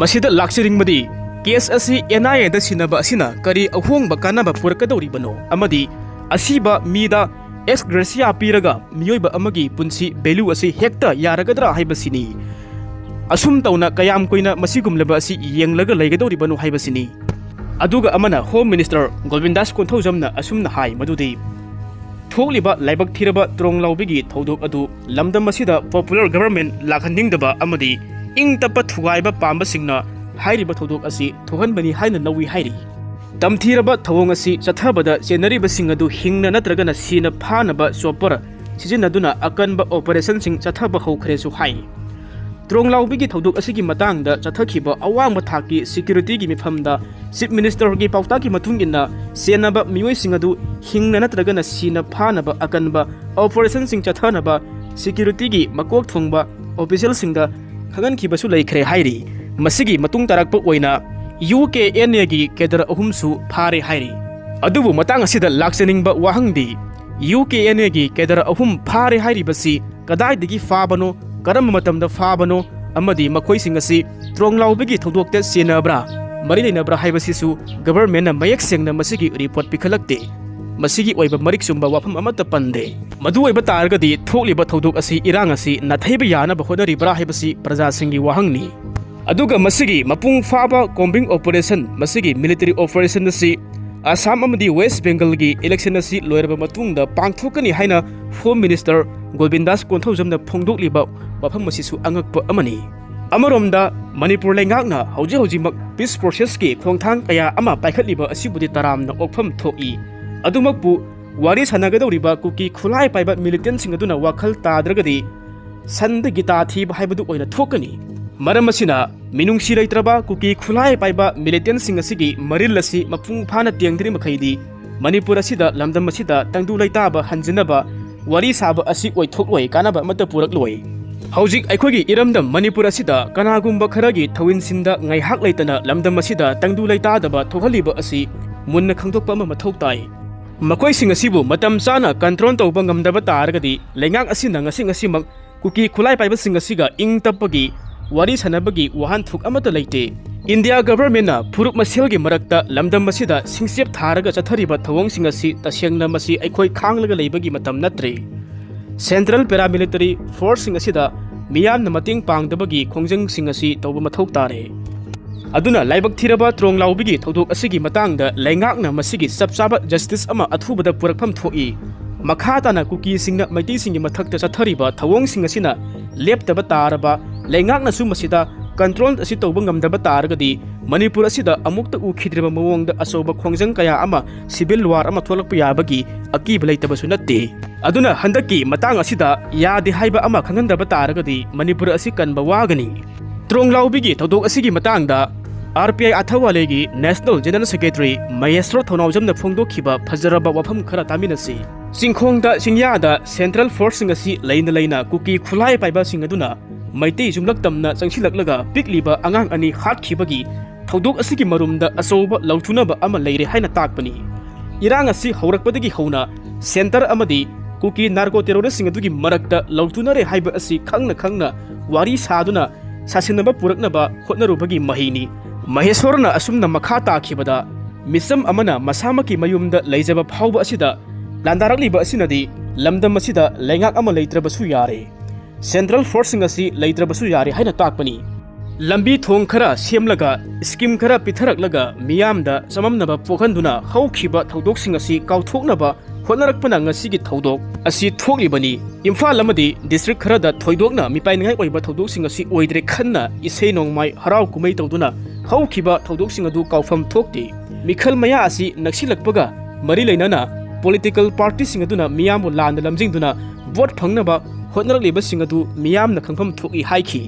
ꯃꯁꯤꯗ ꯂꯥꯛꯆꯅꯤꯡꯕꯗꯤ ꯀꯦꯁ ꯑꯁꯤ ꯑꯦꯟ ꯑꯥꯏ ꯑꯦꯗ ꯁꯤꯟꯅꯕ ꯑꯁꯤꯅ ꯀꯔꯤ ꯑꯍꯣꯡꯕ ꯀꯥꯟꯅꯕ ꯄꯨꯔꯛꯀꯗꯧꯔꯤꯕꯅꯣ? ꯑꯃꯗꯤ ꯑꯁꯤꯕ ꯃꯤꯗ ꯑꯦꯛꯁ ꯒ꯭ꯔꯦꯁꯤꯌꯥ ꯄꯤꯔꯒ ꯃꯤꯑꯣꯏꯕ ꯑꯃꯒꯤ ꯄꯨꯟꯁꯤ ꯚꯦꯂꯨ ꯑꯁꯤ ꯍꯦꯛꯇ ꯌꯥꯔꯒꯗ꯭ꯔꯥ ꯍꯥꯏꯕꯁꯤꯅꯤ꯫ ꯑꯁꯨꯝ ꯇꯧꯅ ꯀꯌꯥꯝ ꯀꯨꯏꯅ ꯃꯁꯤꯒꯨꯝꯂꯕ ꯑꯁꯤ ꯌꯦꯡꯂꯒ ꯂꯩꯒꯗꯧꯔꯤꯕꯅꯣ ꯍꯥꯏꯕꯁꯤꯅꯤ꯫ ꯑꯗꯨꯒ ꯑꯃꯅ ꯍꯣꯝ ꯃꯤꯅꯤꯁꯇꯔ ꯒꯣꯕꯤꯟꯗꯥꯁ ꯀꯣꯟꯊꯧꯖꯝꯅ ꯑꯁꯨꯝꯅ ꯍꯥꯏ ꯃꯗꯨꯗꯤ, ꯊꯣꯛꯂꯤꯕ ꯂꯥꯏꯕꯛ ꯊꯤꯔꯕ ꯇ꯭ꯔꯣꯡꯂꯥꯎꯕꯤꯒꯤ ꯊꯧꯗꯣꯛ ꯑꯗꯨ ꯂꯝꯗꯝ ꯑꯁꯤꯗ ꯄꯣꯄꯨꯂꯔ ꯒꯚꯔꯟꯃꯦꯟ ꯂꯥꯛꯍꯟꯅꯤꯡꯗꯕ ꯑꯃꯗꯤ ꯏꯪ ꯇꯞꯄ ꯊꯨꯒꯥꯏꯕ ꯄꯥꯝꯕꯁꯤꯡꯅ ꯍꯥꯏꯔꯤꯕ ꯊꯧꯗꯣꯛ ꯑꯁꯤ ꯊꯣꯛꯍꯟꯕꯅꯤ ꯍꯥꯏꯅ ꯂꯧꯏ ꯍꯥꯏꯔꯤ꯫ ꯇꯝꯊꯤꯔꯕ ꯊꯧꯑꯣꯡ ꯑꯁꯤ ꯆꯠꯊꯕꯗ ꯆꯦꯟꯅꯔꯤꯕꯁꯤꯡ ꯑꯗꯨ ꯍꯤꯡꯅ ꯅꯠꯇ꯭ꯔꯒꯅ ꯁꯤꯅ ꯐꯥꯅꯕ ꯆꯣꯄꯔ ꯁꯤꯖꯤꯟꯅꯗꯨꯅ ꯑꯀꯟꯕ ꯑꯣꯄꯔꯦꯁꯟꯁꯤꯡ ꯆꯠꯊꯕ ꯍꯧꯈ꯭ꯔꯦꯁꯨ ꯍꯥꯏ꯫ ꯇ꯭ꯔꯣꯡꯂꯥꯎꯕꯤꯒꯤ ꯊꯧꯗꯣꯛ ꯑꯁꯤꯒꯤ ꯃꯇꯥꯡꯗ ꯆꯠꯊꯈꯤꯕ ꯑꯋꯥꯡꯕ ꯊꯥꯛꯀꯤ ꯁꯦꯀ꯭ꯌꯨꯔꯤꯇꯤꯒꯤ ꯃꯤꯐꯝꯗ ꯆꯤꯐ ꯃꯤꯅꯤꯁꯇꯔꯒꯤ ꯄꯥꯎꯇꯥꯛꯀꯤ ꯃꯇꯨꯡ ꯏꯟꯅ ꯆꯦꯟꯅꯕ ꯃꯤꯑꯣꯏꯁꯤꯡ ꯑꯗꯨ ꯍꯤꯡꯅ ꯅꯠꯇ꯭ꯔꯒꯅ ꯁꯤꯅ ꯐꯥꯅꯕ ꯑꯀꯟꯕ ꯑꯣꯄꯔꯦꯁꯟꯁꯤꯡ ꯆꯠꯊꯅꯕ ꯁꯦꯀ꯭ꯌꯨꯔꯤꯇꯤꯒꯤ ꯃꯀꯣꯛ ꯊꯣꯡꯕ ꯑꯣꯐꯤꯁꯤꯌꯦꯜꯁꯤꯡꯗ ꯈꯪꯍꯟꯈꯤꯕꯁꯨ ꯂꯩꯈ꯭ꯔꯦ ꯍꯥꯏꯔꯤ꯫ ꯃꯁꯤꯒꯤ ꯃꯇꯨꯡ ꯇꯥꯔꯛꯄ ꯑꯣꯏꯅ ꯌꯨ ꯀꯦ ꯑꯦꯟ ꯑꯦꯒꯤ ꯀꯦꯗꯔ ꯑꯍꯨꯝꯁꯨ ꯐꯥꯔꯦ ꯍꯥꯏꯔꯤ꯫ ꯑꯗꯨꯕꯨ ꯃꯇꯥꯡ ꯑꯁꯤꯗ ꯂꯥꯛꯆꯅꯤꯡꯕ ꯋꯥꯍꯪꯗꯤ, ꯌꯨ ꯀꯦ ꯑꯦꯟ ꯑꯦꯒꯤ ꯀꯦꯗꯔ ꯑꯍꯨꯝ ꯐꯥꯔꯦ ꯍꯥꯏꯔꯤꯕꯁꯤ ꯀꯗꯥꯏꯗꯒꯤ ꯐꯥꯕꯅꯣ, ꯀꯔꯝꯕ ꯃꯇꯝꯗ ꯐꯥꯕꯅꯣ, ꯑꯃꯗꯤ ꯃꯈꯣꯏꯁꯤꯡ ꯑꯁꯤ ꯇ꯭ꯔꯣꯡꯂꯥꯎꯕꯤꯒꯤ ꯊꯧꯗꯣꯛꯇ ꯆꯦꯟꯅꯕ꯭ꯔꯥ, ꯃꯔꯤ ꯂꯩꯅꯕ꯭ꯔꯥ ꯍꯥꯏꯕꯁꯤꯁꯨ ꯒꯚꯔꯟꯃꯦꯟꯠꯅ ꯃꯌꯦꯛ ꯁꯦꯡꯅ ꯃꯁꯤꯒꯤ ꯔꯤꯄꯣꯔꯠ ꯄꯤꯈꯠꯂꯛꯇꯦ꯫ ꯃꯁꯤꯒꯤ ꯑꯣꯏꯕ ꯃꯔꯤꯛ ꯆꯨꯝꯕ ꯋꯥꯐꯝ ꯑꯃꯠꯇ ꯄꯟꯗꯦ꯫ ꯃꯗꯨ ꯑꯣꯏꯕ ꯇꯥꯔꯒꯗꯤ ꯊꯣꯛꯂꯤꯕ ꯊꯧꯗꯣꯛ ꯑꯁꯤ ꯏꯔꯥꯡ ꯑꯁꯤ ꯅꯥꯊꯩꯕ ꯌꯥꯅꯕ ꯍꯣꯠꯅꯔꯤꯕ꯭ꯔꯥ ꯍꯥꯏꯕꯁꯤ ꯄ꯭ꯔꯖꯥꯁꯤꯡꯒꯤ ꯋꯥꯍꯪꯅꯤ꯫ ꯑꯗꯨꯒ ꯃꯁꯤꯒꯤ ꯃꯄꯨꯡ ꯐꯥꯕ ꯀꯣꯝꯕꯤꯡ ꯑꯣꯄꯔꯦꯁꯟ, ꯃꯁꯤꯒꯤ ꯃꯤꯂꯤꯇꯔꯤ ꯑꯣꯄꯔꯦꯁꯟ ꯑꯁꯤ ꯑꯁꯥꯝ ꯑꯃꯗꯤ ꯋꯦꯁ ꯕꯦꯡꯒꯜꯒꯤ ꯏꯂꯦꯛꯁꯟ ꯑꯁꯤ ꯂꯣꯏꯔꯕ ꯃꯇꯨꯡꯗ ꯄꯥꯡꯊꯣꯛꯀꯅꯤ ꯍꯥꯏꯅ ꯍꯣꯝ ꯃꯤꯅꯤꯁꯇꯔ ꯒꯣꯕꯤꯟꯗꯥꯁ ꯀꯣꯟꯊꯧꯖꯝꯅ ꯐꯣꯡꯗꯣꯛꯂꯤꯕ ꯋꯥꯐꯝ ꯑꯁꯤꯁꯨ ꯑꯉꯛꯄ ꯑꯃꯅꯤ꯫ ꯑꯃꯔꯣꯝꯗ ꯃꯅꯤꯄꯨꯔ ꯂꯩꯉꯥꯛꯅ ꯍꯧꯖꯤꯛ ꯍꯧꯖꯤꯛꯃꯛ ꯄꯤꯁ ꯄ꯭ꯔꯣꯁꯦꯁꯀꯤ ꯈꯣꯡꯊꯥꯡ ꯀꯌꯥ ꯑꯃ ꯄꯥꯏꯈꯠꯂꯤꯕ ꯑꯁꯤꯕꯨꯗꯤ ꯇꯔꯥꯝꯅ ꯑꯣꯛꯐꯝ ꯊꯣꯛꯏ꯫ ꯑꯗꯨꯃꯛꯄꯨ ꯋꯥꯔꯤ ꯁꯥꯟꯅꯒꯗꯧꯔꯤꯕ ꯀꯨꯀꯤ ꯈꯨꯠꯂꯥꯏ ꯄꯥꯏꯕ ꯃꯤꯂꯤꯇꯦꯟꯁꯤꯡ ꯑꯗꯨꯅ ꯋꯥꯈꯜ ꯇꯥꯗ꯭ꯔꯒꯗꯤ ꯁꯟꯗ ꯒꯤꯇꯥ ꯊꯤꯕ ꯍꯥꯏꯕꯗꯨ ꯑꯣꯏꯅ ꯊꯣꯛꯀꯅꯤ꯫ ꯃꯔꯝ ꯑꯁꯤꯅ ꯃꯤꯅꯨꯡꯁꯤ ꯂꯩꯇ꯭ꯔꯕ ꯀꯨꯀꯤ ꯈꯨꯠꯂꯥꯏ ꯄꯥꯏꯕ ꯃꯤꯂꯤꯇꯦꯟꯁꯤꯡ ꯑꯁꯤꯒꯤ ꯃꯔꯤꯜ ꯑꯁꯤ ꯃꯄꯨꯡ ꯐꯥꯅ ꯇꯦꯡꯗ꯭ꯔꯤ ꯃꯈꯩꯗꯤ ꯃꯅꯤꯄꯨꯔ ꯑꯁꯤꯗ, ꯂꯝꯗꯝ ꯑꯁꯤꯗ ꯇꯪꯗꯨ ꯂꯩꯇꯥꯕ ꯍꯟꯖꯤꯟꯅꯕ ꯋꯥꯔꯤ ꯁꯥꯕ ꯑꯁꯤ ꯑꯣꯏꯊꯣꯛꯂꯣꯏ, ꯀꯥꯟꯅꯕ ꯑꯃꯠꯇ ꯄꯨꯔꯛꯂꯣꯏ꯫ ꯍꯧꯖꯤꯛ ꯑꯩꯈꯣꯏꯒꯤ ꯏꯔꯝꯗꯝ ꯃꯅꯤꯄꯨꯔ ꯑꯁꯤꯗ ꯀꯅꯥꯒꯨꯝꯕ ꯈꯔꯒꯤ ꯊꯧꯏꯟꯁꯤꯟꯗ ꯉꯥꯏꯍꯥꯛ ꯂꯩꯇꯅ ꯂꯝꯗꯝ ꯑꯁꯤꯗ ꯇꯪꯗꯨ ꯂꯩꯇꯥꯗꯕ ꯊꯣꯛꯍꯜꯂꯤꯕ ꯑꯁꯤ ꯃꯨꯟꯅ ꯈꯪꯗꯣꯛꯄ ꯑꯃ ꯃꯊꯧ ꯇꯥꯏ꯫ ꯃꯈꯣꯏꯁꯤꯡ ꯑꯁꯤꯕꯨ ꯃꯇꯝ ꯆꯥꯅ ꯀꯟꯇ꯭ꯔꯣꯜ ꯇꯧꯕ ꯉꯝꯗꯕ ꯇꯥꯔꯒꯗꯤ ꯂꯩꯉꯥꯛ ꯑꯁꯤꯅ ꯉꯁꯤ ꯉꯁꯤꯃꯛ ꯀꯨꯀꯤ ꯈꯨꯠꯂꯥꯏ ꯄꯥꯏꯕꯁꯤꯡ ꯑꯁꯤꯒ ꯏꯪ ꯇꯞꯄꯒꯤ ꯋꯥꯔꯤ ꯁꯥꯟꯅꯕꯒꯤ ꯋꯥꯍꯟꯊꯣꯛ ꯑꯃꯠꯇ ꯂꯩꯇꯦ꯫ ꯏꯟꯗꯤꯌꯥ ꯒꯚꯔꯟꯃꯦꯟꯠꯅ ꯐꯨꯔꯨꯞ ꯃꯁꯦꯜꯒꯤ ꯃꯔꯛꯇ ꯂꯝꯗꯝ ꯑꯁꯤꯗ ꯁꯤꯡꯆꯦꯞ ꯊꯥꯔꯒ ꯆꯠꯊꯔꯤꯕ ꯊꯧꯑꯣꯡꯁꯤꯡ ꯑꯁꯤ ꯇꯁꯦꯡꯅ ꯃꯁꯤ ꯑꯩꯈꯣꯏ ꯈꯥꯡꯂꯒ ꯂꯩꯕꯒꯤ ꯃꯇꯝ ꯅꯠꯇ꯭ꯔꯤ꯫ ꯁꯦꯟꯇ꯭ꯔꯦꯜ ꯄꯦꯔꯥꯃꯤꯂꯤꯇꯔꯤ ꯐꯣꯔꯁꯁꯤꯡ ꯑꯁꯤꯗ ꯃꯤꯌꯥꯝꯅ ꯃꯇꯦꯡ ꯄꯥꯡꯗꯕꯒꯤ ꯈꯣꯡꯖꯪꯁꯤꯡ ꯑꯁꯤ ꯇꯧꯕ ꯃꯊꯧ ꯇꯥꯔꯦ꯫ ꯑꯗꯨꯅ ꯂꯥꯏꯕꯛ ꯊꯤꯔꯕ ꯇ꯭ꯔꯣꯡ ꯂꯥꯎꯕꯤꯒꯤ ꯊꯧꯗꯣꯛ ꯑꯁꯤꯒꯤ ꯃꯇꯥꯡꯗ ꯂꯩꯉꯥꯛꯅ ꯃꯁꯤꯒꯤ ꯆꯞ ꯆꯥꯕ ꯖꯁꯇꯤꯁ ꯑꯃ ꯑꯊꯨꯕꯗ ꯄꯨꯔꯛꯐꯝ ꯊꯣꯛꯏ꯫ ꯃꯈꯥ ꯇꯥꯅ ꯀꯨꯀꯤꯁꯤꯡꯅ ꯃꯩꯇꯩꯁꯤꯡꯒꯤ ꯃꯊꯛꯇ ꯆꯠꯊꯔꯤꯕ ꯊꯧꯑꯣꯡꯁꯤꯡ ꯑꯁꯤꯅ ꯂꯦꯞꯇꯕ ꯇꯥꯔꯕ, ꯂꯩꯉꯥꯛꯅꯁꯨ ꯃꯁꯤꯗ ꯀꯟꯇ꯭ꯔꯣꯜ ꯑꯁꯤ ꯇꯧꯕ ꯉꯝꯗꯕ ꯇꯥꯔꯒꯗꯤ ꯃꯅꯤꯄꯨꯔ ꯑꯁꯤꯗ ꯑꯃꯨꯛꯇ ꯎꯈꯤꯗ꯭ꯔꯤꯕ ꯃꯑꯣꯡꯗ ꯑꯆꯧꯕ ꯈꯣꯡꯖꯪ ꯀꯌꯥ ꯑꯃ, ꯁꯤꯚꯤꯜ ꯋꯥꯔ ꯑꯃ ꯊꯣꯛꯂꯛꯄ ꯌꯥꯕꯒꯤ ꯑꯀꯤꯕ ꯂꯩꯇꯕꯁꯨ ꯅꯠꯇꯦ꯫ ꯑꯗꯨꯅ ꯍꯟꯗꯛꯀꯤ ꯃꯇꯥꯡ ꯑꯁꯤꯗ ꯌꯥꯗꯦ ꯍꯥꯏꯕ ꯑꯃ ꯈꯪꯍꯟꯗꯕ ꯇꯥꯔꯒꯗꯤ ꯃꯅꯤꯄꯨꯔ ꯑꯁꯤ ꯀꯟꯕ ꯋꯥꯒꯅꯤ꯫ ꯇ꯭ꯔꯣꯡ ꯂꯥꯎꯕꯤꯒꯤ ꯊꯧꯗꯣꯛ ꯑꯁꯤꯒꯤ ꯃꯇꯥꯡꯗ ꯑꯥꯔ ꯄꯤ ꯑꯥꯏ ꯑꯊꯋꯥꯂꯦꯒꯤ ꯅꯦꯁꯅꯦꯜ ꯖꯦꯅꯔꯦꯜ ꯁꯦꯀ꯭ꯔꯦꯇꯔꯤ ꯃꯍꯦꯁ꯭ꯋꯔ ꯊꯧꯅꯥꯎꯖꯝꯅ ꯐꯣꯡꯗꯣꯛꯈꯤꯕ ꯐꯖꯔꯕ ꯋꯥꯐꯝ ꯈꯔ ꯇꯥꯃꯤꯟꯅꯁꯤ꯫ ꯆꯤꯡꯈꯣꯡꯗ ꯆꯤꯡꯌꯥꯗ ꯁꯦꯟꯇ꯭ꯔꯦꯜ ꯐꯣꯔꯁꯁꯤꯡ ꯑꯁꯤ ꯂꯩꯅ ꯂꯩꯅ ꯀꯨꯀꯤ ꯈꯨꯠꯂꯥꯏ ꯄꯥꯏꯕꯁꯤꯡ ꯑꯗꯨꯅ ꯃꯩꯇꯩ ꯌꯨꯝꯂꯛ ꯇꯝꯅ ꯆꯪꯁꯤꯜꯂꯛꯂꯒ ꯄꯤꯛꯂꯤꯕ ꯑꯉꯥꯡ ꯑꯅꯤ ꯍꯥꯠꯈꯤꯕꯒꯤ ꯊꯧꯗꯣꯛ ꯑꯁꯤꯒꯤ ꯃꯔꯨꯝꯗ ꯑꯆꯧꯕ ꯂꯥꯎꯊꯨꯅꯕ ꯑꯃ ꯂꯩꯔꯦ ꯍꯥꯏꯅ ꯇꯥꯛꯄꯅꯤ꯫ ꯏꯔꯥꯡ ꯑꯁꯤ ꯍꯧꯔꯛꯄꯗꯒꯤ ꯍꯧꯅ ꯁꯦꯟꯇꯔ ꯑꯃꯗꯤ ꯀꯨꯀꯤ ꯅꯥꯔꯀꯣ ꯇꯦꯔꯣꯔꯤꯁꯁꯤꯡ ꯑꯗꯨꯒꯤ ꯃꯔꯛꯇ ꯂꯥꯎꯊꯨꯅꯔꯦ ꯍꯥꯏꯕ ꯑꯁꯤ ꯈꯪꯅ ꯈꯪꯅ ꯋꯥꯔꯤ ꯁꯥꯗꯨꯅ ꯁꯥꯁꯤꯟꯅꯕ ꯄꯨꯔꯛꯅꯕ ꯍꯣꯠꯅꯔꯨꯕꯒꯤ ꯃꯍꯩꯅꯤ꯫ ꯃꯍꯦꯁ꯭ꯋꯔꯅ ꯑꯁꯨꯝꯅ ꯃꯈꯥ ꯇꯥꯈꯤꯕꯗ, ꯃꯤꯆꯝ ꯑꯃꯅ ꯃꯁꯥꯃꯛꯀꯤ ꯃꯌꯨꯝꯗ ꯂꯩꯖꯕ ꯐꯥꯎꯕ ꯑꯁꯤꯗ ꯂꯥꯟꯗꯥꯔꯛꯂꯤꯕ ꯑꯁꯤꯅꯗꯤ ꯂꯝꯗꯝ ꯑꯁꯤꯗ ꯂꯩꯉꯥꯛ ꯑꯃ ꯂꯩꯇ꯭ꯔꯕꯁꯨ ꯌꯥꯔꯦ, ꯁꯦꯟꯇ꯭ꯔꯦꯜ ꯐꯣꯔꯁꯁꯤꯡ ꯑꯁꯤ ꯂꯩꯇ꯭ꯔꯕꯁꯨ ꯌꯥꯔꯦ ꯍꯥꯏꯅ ꯇꯥꯛꯄꯅꯤ꯫ ꯂꯝꯕꯤ ꯊꯣꯡ ꯈꯔ ꯁꯦꯝꯂꯒ, ꯁ꯭ꯀꯤꯝ ꯈꯔ ꯄꯤꯊꯔꯛꯂꯒ ꯃꯤꯌꯥꯝꯗ ꯆꯃꯝꯅꯕ ꯄꯣꯛꯍꯟꯗꯨꯅ ꯍꯧꯈꯤꯕ ꯊꯧꯗꯣꯛꯁꯤꯡ ꯑꯁꯤ ꯀꯥꯎꯊꯣꯛꯅꯕ ꯍꯣꯠꯅꯔꯛꯄꯅ ꯉꯁꯤꯒꯤ ꯊꯧꯗꯣꯛ ꯑꯁꯤ ꯊꯣꯛꯂꯤꯕꯅꯤ꯫ ꯏꯝꯐꯥꯜ ꯑꯃꯗꯤ ꯗꯤꯁꯇ꯭ꯔꯤꯛ ꯈꯔꯗ ꯊꯣꯏꯗꯣꯛꯅ ꯃꯤꯄꯥꯏꯅꯤꯡꯉꯥꯏ ꯑꯣꯏꯕ ꯊꯧꯗꯣꯛꯁꯤꯡ ꯑꯁꯤ ꯑꯣꯏꯗ꯭ꯔꯦ ꯈꯟꯅ ꯏꯁꯩ ꯅꯣꯡꯃꯥꯏ, ꯍꯔꯥꯎ ꯀꯨꯝꯍꯩ ꯇꯧꯗꯨꯅ ꯍꯧꯈꯤꯕ ꯊꯧꯗꯣꯛꯁꯤꯡ ꯑꯗꯨ ꯀꯥꯎꯐꯝ ꯊꯣꯛꯇꯦ꯫ ꯃꯤꯈꯜ ꯃꯌꯥ ꯑꯁꯤ ꯅꯛꯁꯤꯜꯂꯛꯄꯒ ꯃꯔꯤ ꯂꯩꯅꯅ ꯄꯣꯂꯤꯇꯤꯀꯦꯜ ꯄꯥꯔꯇꯤꯁꯤꯡ ꯑꯗꯨꯅ ꯃꯤꯌꯥꯝꯕꯨ ꯂꯥꯟꯅ ꯂꯝꯖꯤꯡꯗꯨꯅ ꯚꯣꯠ ꯐꯪꯅꯕ ꯍꯣꯠꯅꯔꯛꯂꯤꯕꯁꯤꯡ ꯑꯗꯨ ꯃꯤꯌꯥꯝꯅ ꯈꯪꯐꯝ ꯊꯣꯛꯏ ꯍꯥꯏꯈꯤ꯫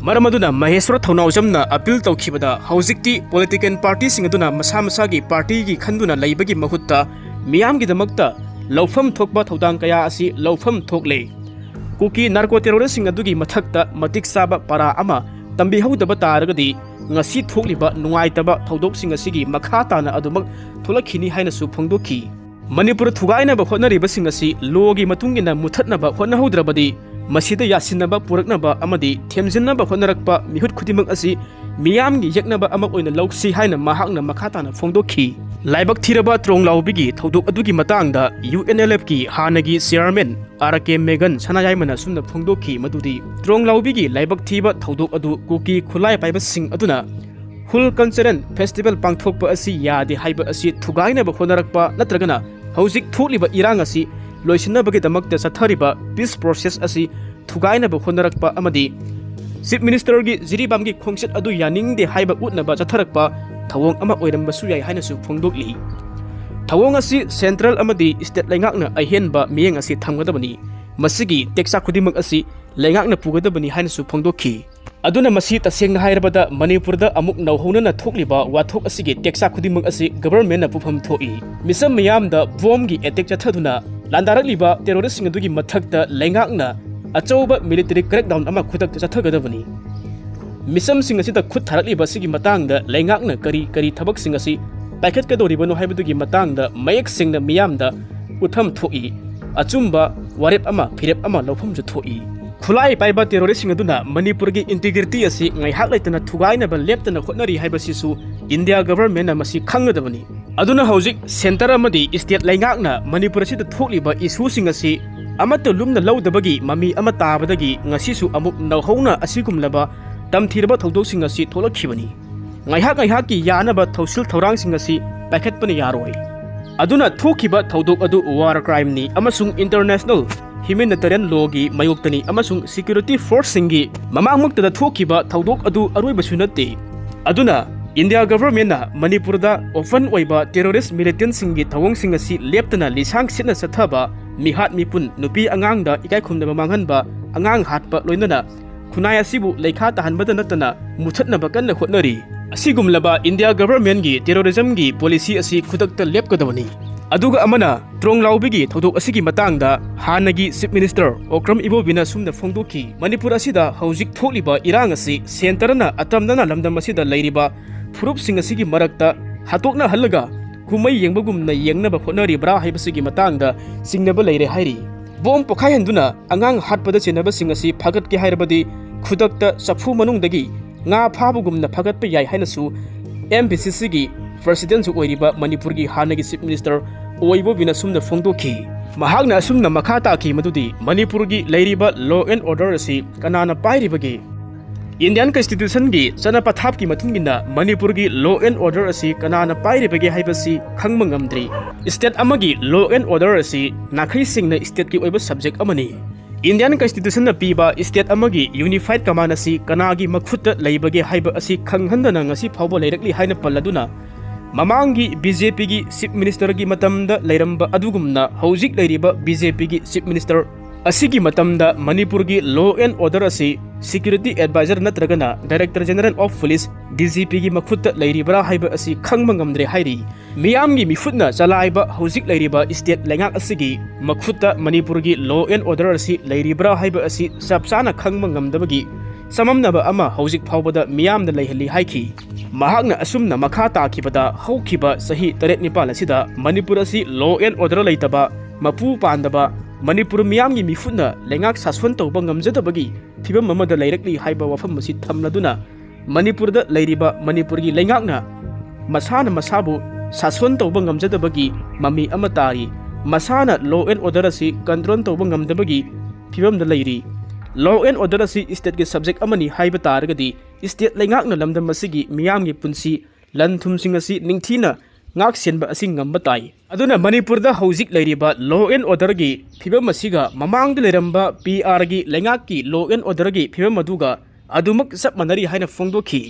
ꯃꯔꯝ ꯑꯗꯨꯅ ꯃꯍꯦꯁ꯭ꯋꯔ ꯊꯧꯅꯥꯎꯖꯝꯅ ꯑꯄꯤꯜ ꯇꯧꯈꯤꯕꯗ, ꯍꯧꯖꯤꯛꯇꯤ ꯄꯣꯂꯤꯇꯤꯀꯦꯜ ꯄꯥꯔꯇꯤꯁꯤꯡ ꯑꯗꯨꯅ ꯃꯁꯥ ꯃꯁꯥꯒꯤ ꯄꯥꯔꯇꯤꯒꯤ ꯈꯟꯗꯨꯅ ꯂꯩꯕꯒꯤ ꯃꯍꯨꯠꯇ ꯃꯤꯌꯥꯝꯒꯤꯗꯃꯛꯇ ꯂꯧꯐꯝ ꯊꯣꯛꯄ ꯊꯧꯗꯥꯡ ꯀꯌꯥ ꯑꯁꯤ ꯂꯧꯐꯝ ꯊꯣꯛꯂꯦ꯫ ꯀꯨꯀꯤ ꯅꯥꯔꯀꯣ ꯇꯦꯔꯣꯔꯤꯁꯁꯤꯡ ꯑꯗꯨꯒꯤ ꯃꯊꯛꯇ ꯃꯇꯤꯛ ꯆꯥꯕ ꯄꯥꯔꯥ ꯑꯃ ꯇꯝꯕꯤꯍꯧꯗꯕ ꯇꯥꯔꯒꯗꯤ ꯉꯁꯤ ꯊꯣꯛꯂꯤꯕ ꯅꯨꯡꯉꯥꯏꯇꯕ ꯊꯧꯗꯣꯛꯁꯤꯡ ꯑꯁꯤꯒꯤ ꯃꯈꯥ ꯇꯥꯅ ꯑꯗꯨꯃꯛ ꯊꯣꯛꯂꯛꯈꯤꯅꯤ ꯍꯥꯏꯅꯁꯨ ꯐꯣꯡꯗꯣꯛꯈꯤ꯫ ꯃꯅꯤꯄꯨꯔ ꯊꯨꯒꯥꯏꯅꯕ ꯍꯣꯠꯅꯔꯤꯕꯁꯤꯡ ꯑꯁꯤ ꯂꯣꯒꯤ ꯃꯇꯨꯡ ꯏꯟꯅ ꯃꯨꯊꯠꯅꯕ ꯍꯣꯠꯅꯍꯧꯗ꯭ꯔꯕꯗꯤ ꯃꯁꯤꯗ ꯌꯥꯁꯤꯟꯅꯕ ꯄꯨꯔꯛꯅꯕ ꯑꯃꯗꯤ ꯊꯦꯝꯖꯤꯟꯅꯕ ꯍꯣꯠꯅꯔꯛꯄ ꯃꯤꯍꯨꯠ ꯈꯨꯗꯤꯡꯃꯛ ꯑꯁꯤ ꯃꯤꯌꯥꯝꯒꯤ ꯌꯦꯛꯅꯕ ꯑꯃ ꯑꯣꯏꯅ ꯂꯧꯁꯤ ꯍꯥꯏꯅ ꯃꯍꯥꯛꯅ ꯃꯈꯥ ꯇꯥꯅ ꯐꯣꯡꯗꯣꯛꯈꯤ꯫ ꯂꯥꯏꯕꯛ ꯊꯤꯔꯕ ꯇ꯭ꯔꯣꯡꯂꯥꯎꯕꯤꯒꯤ ꯊꯧꯗꯣꯛ ꯑꯗꯨꯒꯤ ꯃꯇꯥꯡꯗ ꯌꯨ ꯑꯦꯟ ꯑꯦꯜ ꯑꯦꯐꯀꯤ ꯍꯥꯟꯅꯒꯤ ꯆꯤꯌꯥꯔꯃꯦꯟ ꯑꯥꯔ ꯀꯦ ꯃꯦꯒꯟ ꯁꯅꯥꯌꯥꯏꯃꯅ ꯑꯁꯨꯝꯅ ꯐꯣꯡꯗꯣꯛꯈꯤ ꯃꯗꯨꯗꯤ, ꯇ꯭ꯔꯣꯡꯂꯥꯎꯕꯤꯒꯤ ꯂꯥꯏꯕꯛ ꯊꯤꯕ ꯊꯧꯗꯣꯛ ꯑꯗꯨ ꯀꯨꯀꯤ ꯈꯨꯠꯂꯥꯏ ꯄꯥꯏꯕꯁꯤꯡ ꯑꯗꯨꯅ ꯍꯨꯜ ꯀꯜꯆꯔꯦꯜ ꯐꯦꯁꯇꯤꯚꯦꯜ ꯄꯥꯡꯊꯣꯛꯄ ꯑꯁꯤ ꯌꯥꯗꯦ ꯍꯥꯏꯕ ꯑꯁꯤ ꯊꯨꯒꯥꯏꯅꯕ ꯍꯣꯠꯅꯔꯛꯄ ꯅꯠꯇ꯭ꯔꯒꯅ ꯍꯧꯖꯤꯛ ꯊꯣꯛꯂꯤꯕ ꯏꯔꯥꯡ ꯑꯁꯤ ꯂꯣꯏꯁꯤꯟꯅꯕꯒꯤꯗꯃꯛꯇ ꯆꯠꯊꯔꯤꯕ ꯄꯤꯁ ꯄ꯭ꯔꯣꯁꯦꯁ ꯑꯁꯤ ꯊꯨꯒꯥꯏꯅꯕ ꯍꯣꯠꯅꯔꯛꯄ ꯑꯃꯗꯤ ꯆꯤꯐ ꯃꯤꯅꯤꯁꯇꯔꯒꯤ ꯖꯤꯔꯤꯕꯥꯝꯒꯤ ꯈꯣꯡꯆꯠ ꯑꯗꯨ ꯌꯥꯅꯤꯡꯗꯦ ꯍꯥꯏꯕ ꯎꯠꯅꯕ ꯆꯠꯊꯔꯛꯄ ꯊꯧꯑꯣꯡ ꯑꯃ ꯑꯣꯏꯔꯝꯕꯁꯨ ꯌꯥꯏ ꯍꯥꯏꯅꯁꯨ ꯐꯣꯡꯗꯣꯛꯂꯤ꯫ ꯊꯧꯑꯣꯡ ꯑꯁꯤ ꯁꯦꯟꯇ꯭ꯔꯦꯜ ꯑꯃꯗꯤ ꯁ꯭ꯇꯦꯠ ꯂꯩꯉꯥꯛꯅ ꯑꯍꯦꯟꯕ ꯃꯤꯠꯌꯦꯡ ꯑꯁꯤ ꯊꯝꯒꯗꯕꯅꯤ꯫ ꯃꯁꯤꯒꯤ ꯇꯦꯛꯆꯥꯛ ꯈꯨꯗꯤꯡꯃꯛ ꯑꯁꯤ ꯂꯩꯉꯥꯛꯅ ꯄꯨꯒꯗꯕꯅꯤ ꯍꯥꯏꯅꯁꯨ ꯐꯣꯡꯗꯣꯛꯈꯤ꯫ ꯑꯗꯨꯅ ꯃꯁꯤ ꯇꯁꯦꯡꯅ ꯍꯥꯏꯔꯕꯗ ꯃꯅꯤꯄꯨꯔꯗ ꯑꯃꯨꯛ ꯅꯧꯍꯧꯅꯅ ꯊꯣꯛꯂꯤꯕ ꯋꯥꯊꯣꯛ ꯑꯁꯤꯒꯤ ꯇꯦꯛꯆꯥꯛ ꯈꯨꯗꯤꯡꯃꯛ ꯑꯁꯤ ꯒꯕꯔꯃꯦꯟꯅ ꯄꯨꯐꯝ ꯊꯣꯛꯏ꯫ ꯃꯤꯆꯝ ꯃꯤꯌꯥꯝꯗ ꯕꯣꯝꯒꯤ ꯑꯦꯇꯦꯛ ꯆꯠꯊꯗꯨꯅ ꯂꯥꯟꯗꯥꯔꯛꯂꯤꯕ ꯇꯦꯔꯣꯔꯤꯁꯁꯤꯡ ꯑꯗꯨꯒꯤ ꯃꯊꯛꯇ ꯂꯩꯉꯥꯛꯅ ꯑꯆꯧꯕ ꯃꯤꯂꯤꯇꯔꯤ ꯀ꯭ꯔꯦꯛꯗꯥꯎꯟ ꯑꯃ ꯈꯨꯗꯛꯇ ꯆꯠꯊꯒꯗꯕꯅꯤ꯫ ꯃꯤꯆꯝꯁꯤꯡ ꯑꯁꯤꯗ ꯈꯨꯠ ꯊꯥꯔꯛꯂꯤꯕ ꯑꯁꯤꯒꯤ ꯃꯇꯥꯡꯗ ꯂꯩꯉꯥꯛꯅ ꯀꯔꯤ ꯀꯔꯤ ꯊꯕꯛꯁꯤꯡ ꯑꯁꯤ ꯄꯥꯏꯈꯠꯀꯗꯧꯔꯤꯕꯅꯣ ꯍꯥꯏꯕꯗꯨꯒꯤ ꯃꯇꯥꯡꯗ ꯃꯌꯦꯛ ꯁꯦꯡꯅ ꯃꯤꯌꯥꯝꯗ ꯎꯠꯐꯝ ꯊꯣꯛꯏ꯫ ꯑꯆꯨꯝꯕ ꯋꯥꯔꯦꯞ ꯑꯃ, ꯐꯤꯔꯦꯞ ꯑꯃ ꯂꯧꯐꯝꯁꯨ ꯊꯣꯛꯏ꯫ ꯈꯨꯠꯂꯥꯏ ꯄꯥꯏꯕ ꯇꯦꯔꯣꯔꯤꯁꯁꯤꯡ ꯑꯗꯨꯅ ꯃꯅꯤꯄꯨꯔꯒꯤ ꯏꯟꯇꯤꯒ꯭ꯔꯤꯇꯤ ꯑꯁꯤ ꯉꯥꯏꯍꯥꯛ ꯂꯩꯇꯅ ꯊꯨꯒꯥꯏꯅꯕ ꯂꯦꯞꯇꯅ ꯍꯣꯠꯅꯔꯤ ꯍꯥꯏꯕꯁꯤꯁꯨ ꯏꯟꯗꯤꯌꯥ ꯒꯕꯔꯃꯦꯟꯅ ꯃꯁꯤ ꯈꯪꯒꯗꯕꯅꯤ꯫ ꯑꯗꯨꯅ ꯍꯧꯖꯤꯛ ꯁꯦꯟꯇꯔ ꯑꯃꯗꯤ ꯁ꯭ꯇꯦꯠ ꯂꯩꯉꯥꯛꯅ ꯃꯅꯤꯄꯨꯔ ꯑꯁꯤꯗ ꯊꯣꯛꯂꯤꯕ ꯏꯁꯨꯁꯤꯡ ꯑꯁꯤ ꯑꯃꯠꯇ ꯂꯨꯝꯅ ꯂꯧꯗꯕꯒꯤ ꯃꯃꯤ ꯑꯃ ꯇꯥꯕꯗꯒꯤ ꯉꯁꯤꯁꯨ ꯑꯃꯨꯛ ꯅꯧꯍꯧꯅ ꯑꯁꯤꯒꯨꯝꯂꯕ ꯇꯝꯊꯤꯔꯕ ꯊꯧꯗꯣꯛꯁꯤꯡ ꯑꯁꯤ ꯊꯣꯛꯂꯛꯈꯤꯕꯅꯤ꯫ ꯉꯥꯏꯍꯥꯛ ꯉꯥꯏꯍꯥꯛꯀꯤ ꯌꯥꯅꯕ ꯊꯧꯁꯤꯜ ꯊꯧꯔꯥꯡꯁꯤꯡ ꯑꯁꯤ ꯄꯥꯏꯈꯠꯄꯅ ꯌꯥꯔꯣꯏ꯫ ꯑꯗꯨꯅ ꯊꯣꯛꯈꯤꯕ ꯊꯧꯗꯣꯛ ꯑꯗꯨ ꯋꯥꯔ ꯀ꯭ꯔꯥꯏꯝꯅꯤ ꯑꯃꯁꯨꯡ ꯏꯟꯇꯔꯅꯦꯁꯅꯦꯜ ꯍ꯭ꯌꯨꯃꯦꯅꯤꯇꯦꯔꯤꯌꯟ ꯂꯣꯒꯤ ꯃꯥꯌꯣꯛꯇꯅꯤ ꯑꯃꯁꯨꯡ ꯁꯦꯀ꯭ꯌꯨꯔꯤꯇꯤ ꯐꯣꯔꯁꯁꯤꯡꯒꯤ ꯃꯃꯥꯡꯃꯛꯇꯗ ꯊꯣꯛꯈꯤꯕ ꯊꯧꯗꯣꯛ ꯑꯗꯨ ꯑꯔꯣꯏꯕꯁꯨ ꯅꯠꯇꯦ꯫ ꯑꯗꯨꯅ ꯏꯟꯗꯤꯌꯥ ꯒꯕꯔꯃꯦꯟꯅ ꯃꯅꯤꯄꯨꯔꯗ ꯑꯣꯄꯟ ꯑꯣꯏꯕ ꯇꯦꯔꯣꯔꯤꯁ ꯃꯤꯂꯤꯇꯦꯟꯁꯤꯡꯒꯤ ꯊꯧꯑꯣꯡꯁꯤꯡ ꯑꯁꯤ ꯂꯦꯞꯇꯅ ꯂꯤꯁꯥꯡ ꯁꯤꯠꯅ ꯆꯠꯊꯕ, ꯃꯤꯍꯥꯠ ꯃꯤꯄꯨꯟ, ꯅꯨꯄꯤ ꯑꯉꯥꯡꯗ ꯏꯀꯥꯏꯈꯨꯝꯅꯕ ꯃꯥꯡꯍꯟꯕ, ꯑꯉꯥꯡ ꯍꯥꯠꯄ, ꯂꯣꯏꯅꯅ ꯈꯨꯟꯅꯥꯏ ꯑꯁꯤꯕꯨ ꯂꯩꯈꯥ ꯇꯥꯍꯟꯕꯗ ꯅꯠꯇꯅ ꯃꯨꯊꯠꯅꯕ ꯀꯟꯅ ꯍꯣꯠꯅꯔꯤ꯫ ꯑꯁꯤꯒꯨꯝꯂꯕ ꯏꯟꯗꯤꯌꯥ ꯒꯕꯔꯃꯦꯟꯒꯤ ꯇꯦꯔꯣꯔꯤꯖꯝꯒꯤ ꯄꯣꯂꯤꯁꯤ ꯑꯁꯤ ꯈꯨꯗꯛꯇ ꯂꯦꯞꯀꯗꯕꯅꯤ꯫ ꯑꯗꯨꯒ ꯑꯃꯅ, ꯇ꯭ꯔꯣꯡꯂꯥꯎꯕꯤꯒꯤ ꯊꯧꯗꯣꯛ ꯑꯁꯤꯒꯤ ꯃꯇꯥꯡꯗ ꯍꯥꯟꯅꯒꯤ ꯆꯤꯐ ꯃꯤꯅꯤꯁꯇꯔ ꯑꯣꯀ꯭ꯔꯝ ꯏꯕꯣꯕꯤꯅ ꯑꯁꯨꯝꯅ ꯐꯣꯡꯗꯣꯛꯈꯤ, ꯃꯅꯤꯄꯨꯔ ꯑꯁꯤꯗ ꯍꯧꯖꯤꯛ ꯊꯣꯛꯂꯤꯕ ꯏꯔꯥꯡ ꯑꯁꯤ ꯁꯦꯟꯇꯔꯅ ꯑꯇꯝꯅꯅ ꯂꯝꯗꯝ ꯑꯁꯤꯗ ꯂꯩꯔꯤꯕ ꯐꯨꯔꯨꯞꯁꯤꯡ ꯑꯁꯤꯒꯤ ꯃꯔꯛꯇ ꯍꯥꯠꯇꯣꯛꯅꯍꯜꯂꯒ ꯀꯨꯝꯃꯩ ꯌꯦꯡꯕꯒꯨꯝꯅ ꯌꯦꯡꯅꯕ ꯍꯣꯠꯅꯔꯤꯕ꯭ꯔꯥ ꯍꯥꯏꯕꯁꯤꯒꯤ ꯃꯇꯥꯡꯗ ꯆꯤꯡꯅꯕ ꯂꯩꯔꯦ ꯍꯥꯏꯔꯤ꯫ ꯕꯣꯝ ꯄꯣꯈꯥꯏꯍꯟꯗꯨꯅ ꯑꯉꯥꯡ ꯍꯥꯠꯄꯗ ꯆꯦꯟꯅꯕꯁꯤꯡ ꯑꯁꯤ ꯐꯥꯒꯠꯀꯦ ꯍꯥꯏꯔꯕꯗꯤ ꯈꯨꯗꯛꯇ ꯆꯐꯨ ꯃꯅꯨꯡꯗꯒꯤ ꯉꯥ ꯐꯥꯕꯒꯨꯝꯅ ꯐꯥꯒꯠꯄ ꯌꯥꯏ ꯍꯥꯏꯅꯁꯨ ꯑꯦꯝ ꯕꯤ ꯁꯤ ꯁꯤꯒꯤ ꯄ꯭ꯔꯁꯤꯗꯦꯟꯁꯨ ꯑꯣꯏꯔꯤꯕ ꯃꯅꯤꯄꯨꯔꯒꯤ ꯍꯥꯟꯅꯒꯤ ꯆꯤꯐ ꯃꯤꯅꯤꯁꯇꯔ ꯑꯣꯏꯕꯣꯕꯤꯅ ꯑꯁꯨꯝꯅ ꯐꯣꯡꯗꯣꯛꯈꯤ꯫ ꯃꯍꯥꯛꯅ ꯑꯁꯨꯝꯅ ꯃꯈꯥ ꯇꯥꯈꯤ ꯃꯗꯨꯗꯤ, ꯃꯅꯤꯄꯨꯔꯒꯤ ꯂꯩꯔꯤꯕ law and order ꯑꯁꯤ ꯀꯅꯥꯅ ꯄꯥꯏꯔꯤꯕꯒꯦ? ꯏꯟꯗꯤꯌꯥꯟ ꯀꯟꯁꯇꯤꯇ꯭ꯌꯨꯁꯟꯒꯤ ꯆꯠꯅ ꯄꯊꯥꯞꯀꯤ ꯃꯇꯨꯡ ꯏꯟꯅ ꯃꯅꯤꯄꯨꯔꯒꯤ law and order ꯑꯁꯤ ꯀꯅꯥꯅ ꯄꯥꯏꯔꯤꯕꯒꯦ ꯍꯥꯏꯕꯁꯤ ꯈꯪꯕ ꯉꯝꯗ꯭ꯔꯤ꯫ ꯁ꯭ꯇꯦꯠ ꯑꯃꯒꯤ law and order ꯑꯁꯤ ꯅꯥꯈꯩ ꯁꯦꯡꯅ ꯁ꯭ꯇꯦꯠꯀꯤ ꯑꯣꯏꯕ ꯁꯕꯖꯦꯛ ꯑꯃꯅꯤ꯫ ꯏꯟꯗꯤꯌꯥꯟ ꯀꯟꯁꯇꯤꯇ꯭ꯌꯨꯁꯟꯅ ꯄꯤꯕ ꯁ꯭ꯇꯦꯠ ꯑꯃꯒꯤ ꯌꯨꯅꯤꯐꯥꯏꯗ ꯀꯃꯥꯟ ꯑꯁꯤ ꯀꯅꯥꯒꯤ ꯃꯈꯨꯠꯇ ꯂꯩꯕꯒꯦ ꯍꯥꯏꯕ ꯑꯁꯤ ꯈꯪꯍꯟꯗꯅ ꯉꯁꯤ ꯐꯥꯎꯕ ꯂꯩꯔꯛꯂꯤ ꯍꯥꯏꯅ ꯄꯜꯂꯗꯨꯅ, ꯃꯃꯥꯡꯒꯤ ꯕꯤ ꯖꯦ ꯄꯤꯒꯤ ꯆꯤꯐ ꯃꯤꯅꯤꯁꯇꯔꯒꯤ ꯃꯇꯝꯗ ꯂꯩꯔꯝꯕ ꯑꯗꯨꯒꯨꯝꯅ ꯍꯧꯖꯤꯛ ꯂꯩꯔꯤꯕ ꯕꯤ ꯖꯦ ꯄꯤꯒꯤ ꯆꯤꯐ ꯃꯤꯅꯤꯁꯇꯔ ꯑꯁꯤꯒꯤ ꯃꯇꯝꯗ ꯃꯅꯤꯄꯨꯔꯒꯤ law and order ꯑꯁꯤ ꯁꯦꯀ꯭ꯌꯨꯔꯤꯇꯤ ꯑꯦꯗꯚꯥꯏꯖꯔ ꯅꯠꯇ꯭ꯔꯒꯅ Director General of Police, D G ꯄꯤꯒꯤ ꯃꯈꯨꯠꯇ ꯂꯩꯔꯤꯕ꯭ꯔꯥ ꯍꯥꯏꯕ ꯑꯁꯤ ꯈꯪꯕ ꯉꯝꯗ꯭ꯔꯦ ꯍꯥꯏꯔꯤ꯫ ꯃꯤꯌꯥꯝꯒꯤ ꯃꯤꯍꯨꯠꯅ ꯆꯂꯥꯏꯕ ꯍꯧꯖꯤꯛ ꯂꯩꯔꯤꯕ ꯁ꯭ꯇꯦꯠ ꯂꯩꯉꯥꯛ ꯑꯁꯤꯒꯤ ꯃꯈꯨꯠꯇ ꯃꯅꯤꯄꯨꯔꯒꯤ law and order ꯑꯁꯤ ꯂꯩꯔꯤꯕ꯭ꯔꯥ ꯍꯥꯏꯕ ꯑꯁꯤ ꯆꯞ ꯆꯥꯅ ꯈꯪꯕ ꯉꯝꯗꯕꯒꯤ ꯆꯃꯝꯅꯕ ꯑꯃ ꯍꯧꯖꯤꯛ ꯐꯥꯎꯕꯗ ꯃꯤꯌꯥꯝꯗ ꯂꯩꯍꯜꯂꯤ ꯍꯥꯏꯈꯤ꯫ ꯃꯍꯥꯛꯅ ꯑꯁꯨꯝꯅ ꯃꯈꯥ ꯇꯥꯈꯤꯕꯗ, ꯍꯧꯈꯤꯕ ꯆꯍꯤ ꯇꯔꯦꯠ ꯅꯤꯄꯥꯜ ꯑꯁꯤꯗ ꯃꯅꯤꯄꯨꯔ ꯑꯁꯤ law and order ꯂꯩꯇꯕ, ꯃꯄꯨ ꯄꯥꯟꯗꯕ, ꯃꯅꯤꯄꯨꯔ ꯃꯤꯌꯥꯝꯒꯤ ꯃꯤꯍꯨꯠꯅ ꯂꯩꯉꯥꯛ ꯁꯥꯁꯣꯟ ꯇꯧꯕ ꯉꯝꯖꯗꯕꯒꯤ ꯐꯤꯕꯝ ꯑꯃꯗ ꯂꯩꯔꯛꯂꯤ ꯍꯥꯏꯕ ꯋꯥꯐꯝ ꯑꯁꯤ ꯊꯝꯂꯗꯨꯅ, ꯃꯅꯤꯄꯨꯔꯗ ꯂꯩꯔꯤꯕ ꯃꯅꯤꯄꯨꯔꯒꯤ ꯂꯩꯉꯥꯛꯅ ꯃꯁꯥꯅ ꯃꯁꯥꯕꯨ ꯁꯥꯁꯣꯟ ꯇꯧꯕ ꯉꯝꯖꯗꯕꯒꯤ ꯃꯃꯤ ꯑꯃ ꯇꯥꯔꯤ꯫ ꯃꯁꯥꯅ law and order ꯑꯁꯤ control ꯇꯧꯕ ꯉꯝꯗꯕꯒꯤ ꯐꯤꯕꯝꯗ ꯂꯩꯔꯤ꯫ Law and order ꯑꯁꯤ ꯁ꯭ꯇꯦꯠꯀꯤ ꯁꯕꯖꯦꯛ ꯑꯃꯅꯤ ꯍꯥꯏꯕ ꯇꯥꯔꯒꯗꯤ, ꯁ꯭ꯇꯦꯠ ꯂꯩꯉꯥꯛꯅ ꯂꯝꯗꯝ ꯑꯁꯤꯒꯤ ꯃꯤꯌꯥꯝꯒꯤ ꯄꯨꯟꯁꯤ, ꯂꯟ ꯊꯨꯝꯁꯤꯡ ꯑꯁꯤ ꯅꯤꯡꯊꯤꯅ ꯉꯥꯛ ꯁꯦꯟꯕ ꯑꯁꯤ ꯉꯝꯕ ꯇꯥꯏ꯫ ꯑꯗꯨꯅ ꯃꯅꯤꯄꯨꯔꯗ ꯍꯧꯖꯤꯛ ꯂꯩꯔꯤꯕ law and order ꯒꯤ ꯐꯤꯕꯝ ꯑꯁꯤꯒ ꯃꯃꯥꯡꯗ ꯂꯩꯔꯝꯕ ꯄꯤ ꯑꯥꯔ ꯒꯤ ꯂꯩꯉꯥꯛꯀꯤ law and order ꯒꯤ ꯐꯤꯕꯝ ꯑꯗꯨꯒ ꯑꯗꯨꯃꯛ ꯆꯞ ꯃꯥꯟꯅꯔꯤ ꯍꯥꯏꯅ ꯐꯣꯡꯗꯣꯛꯈꯤ꯫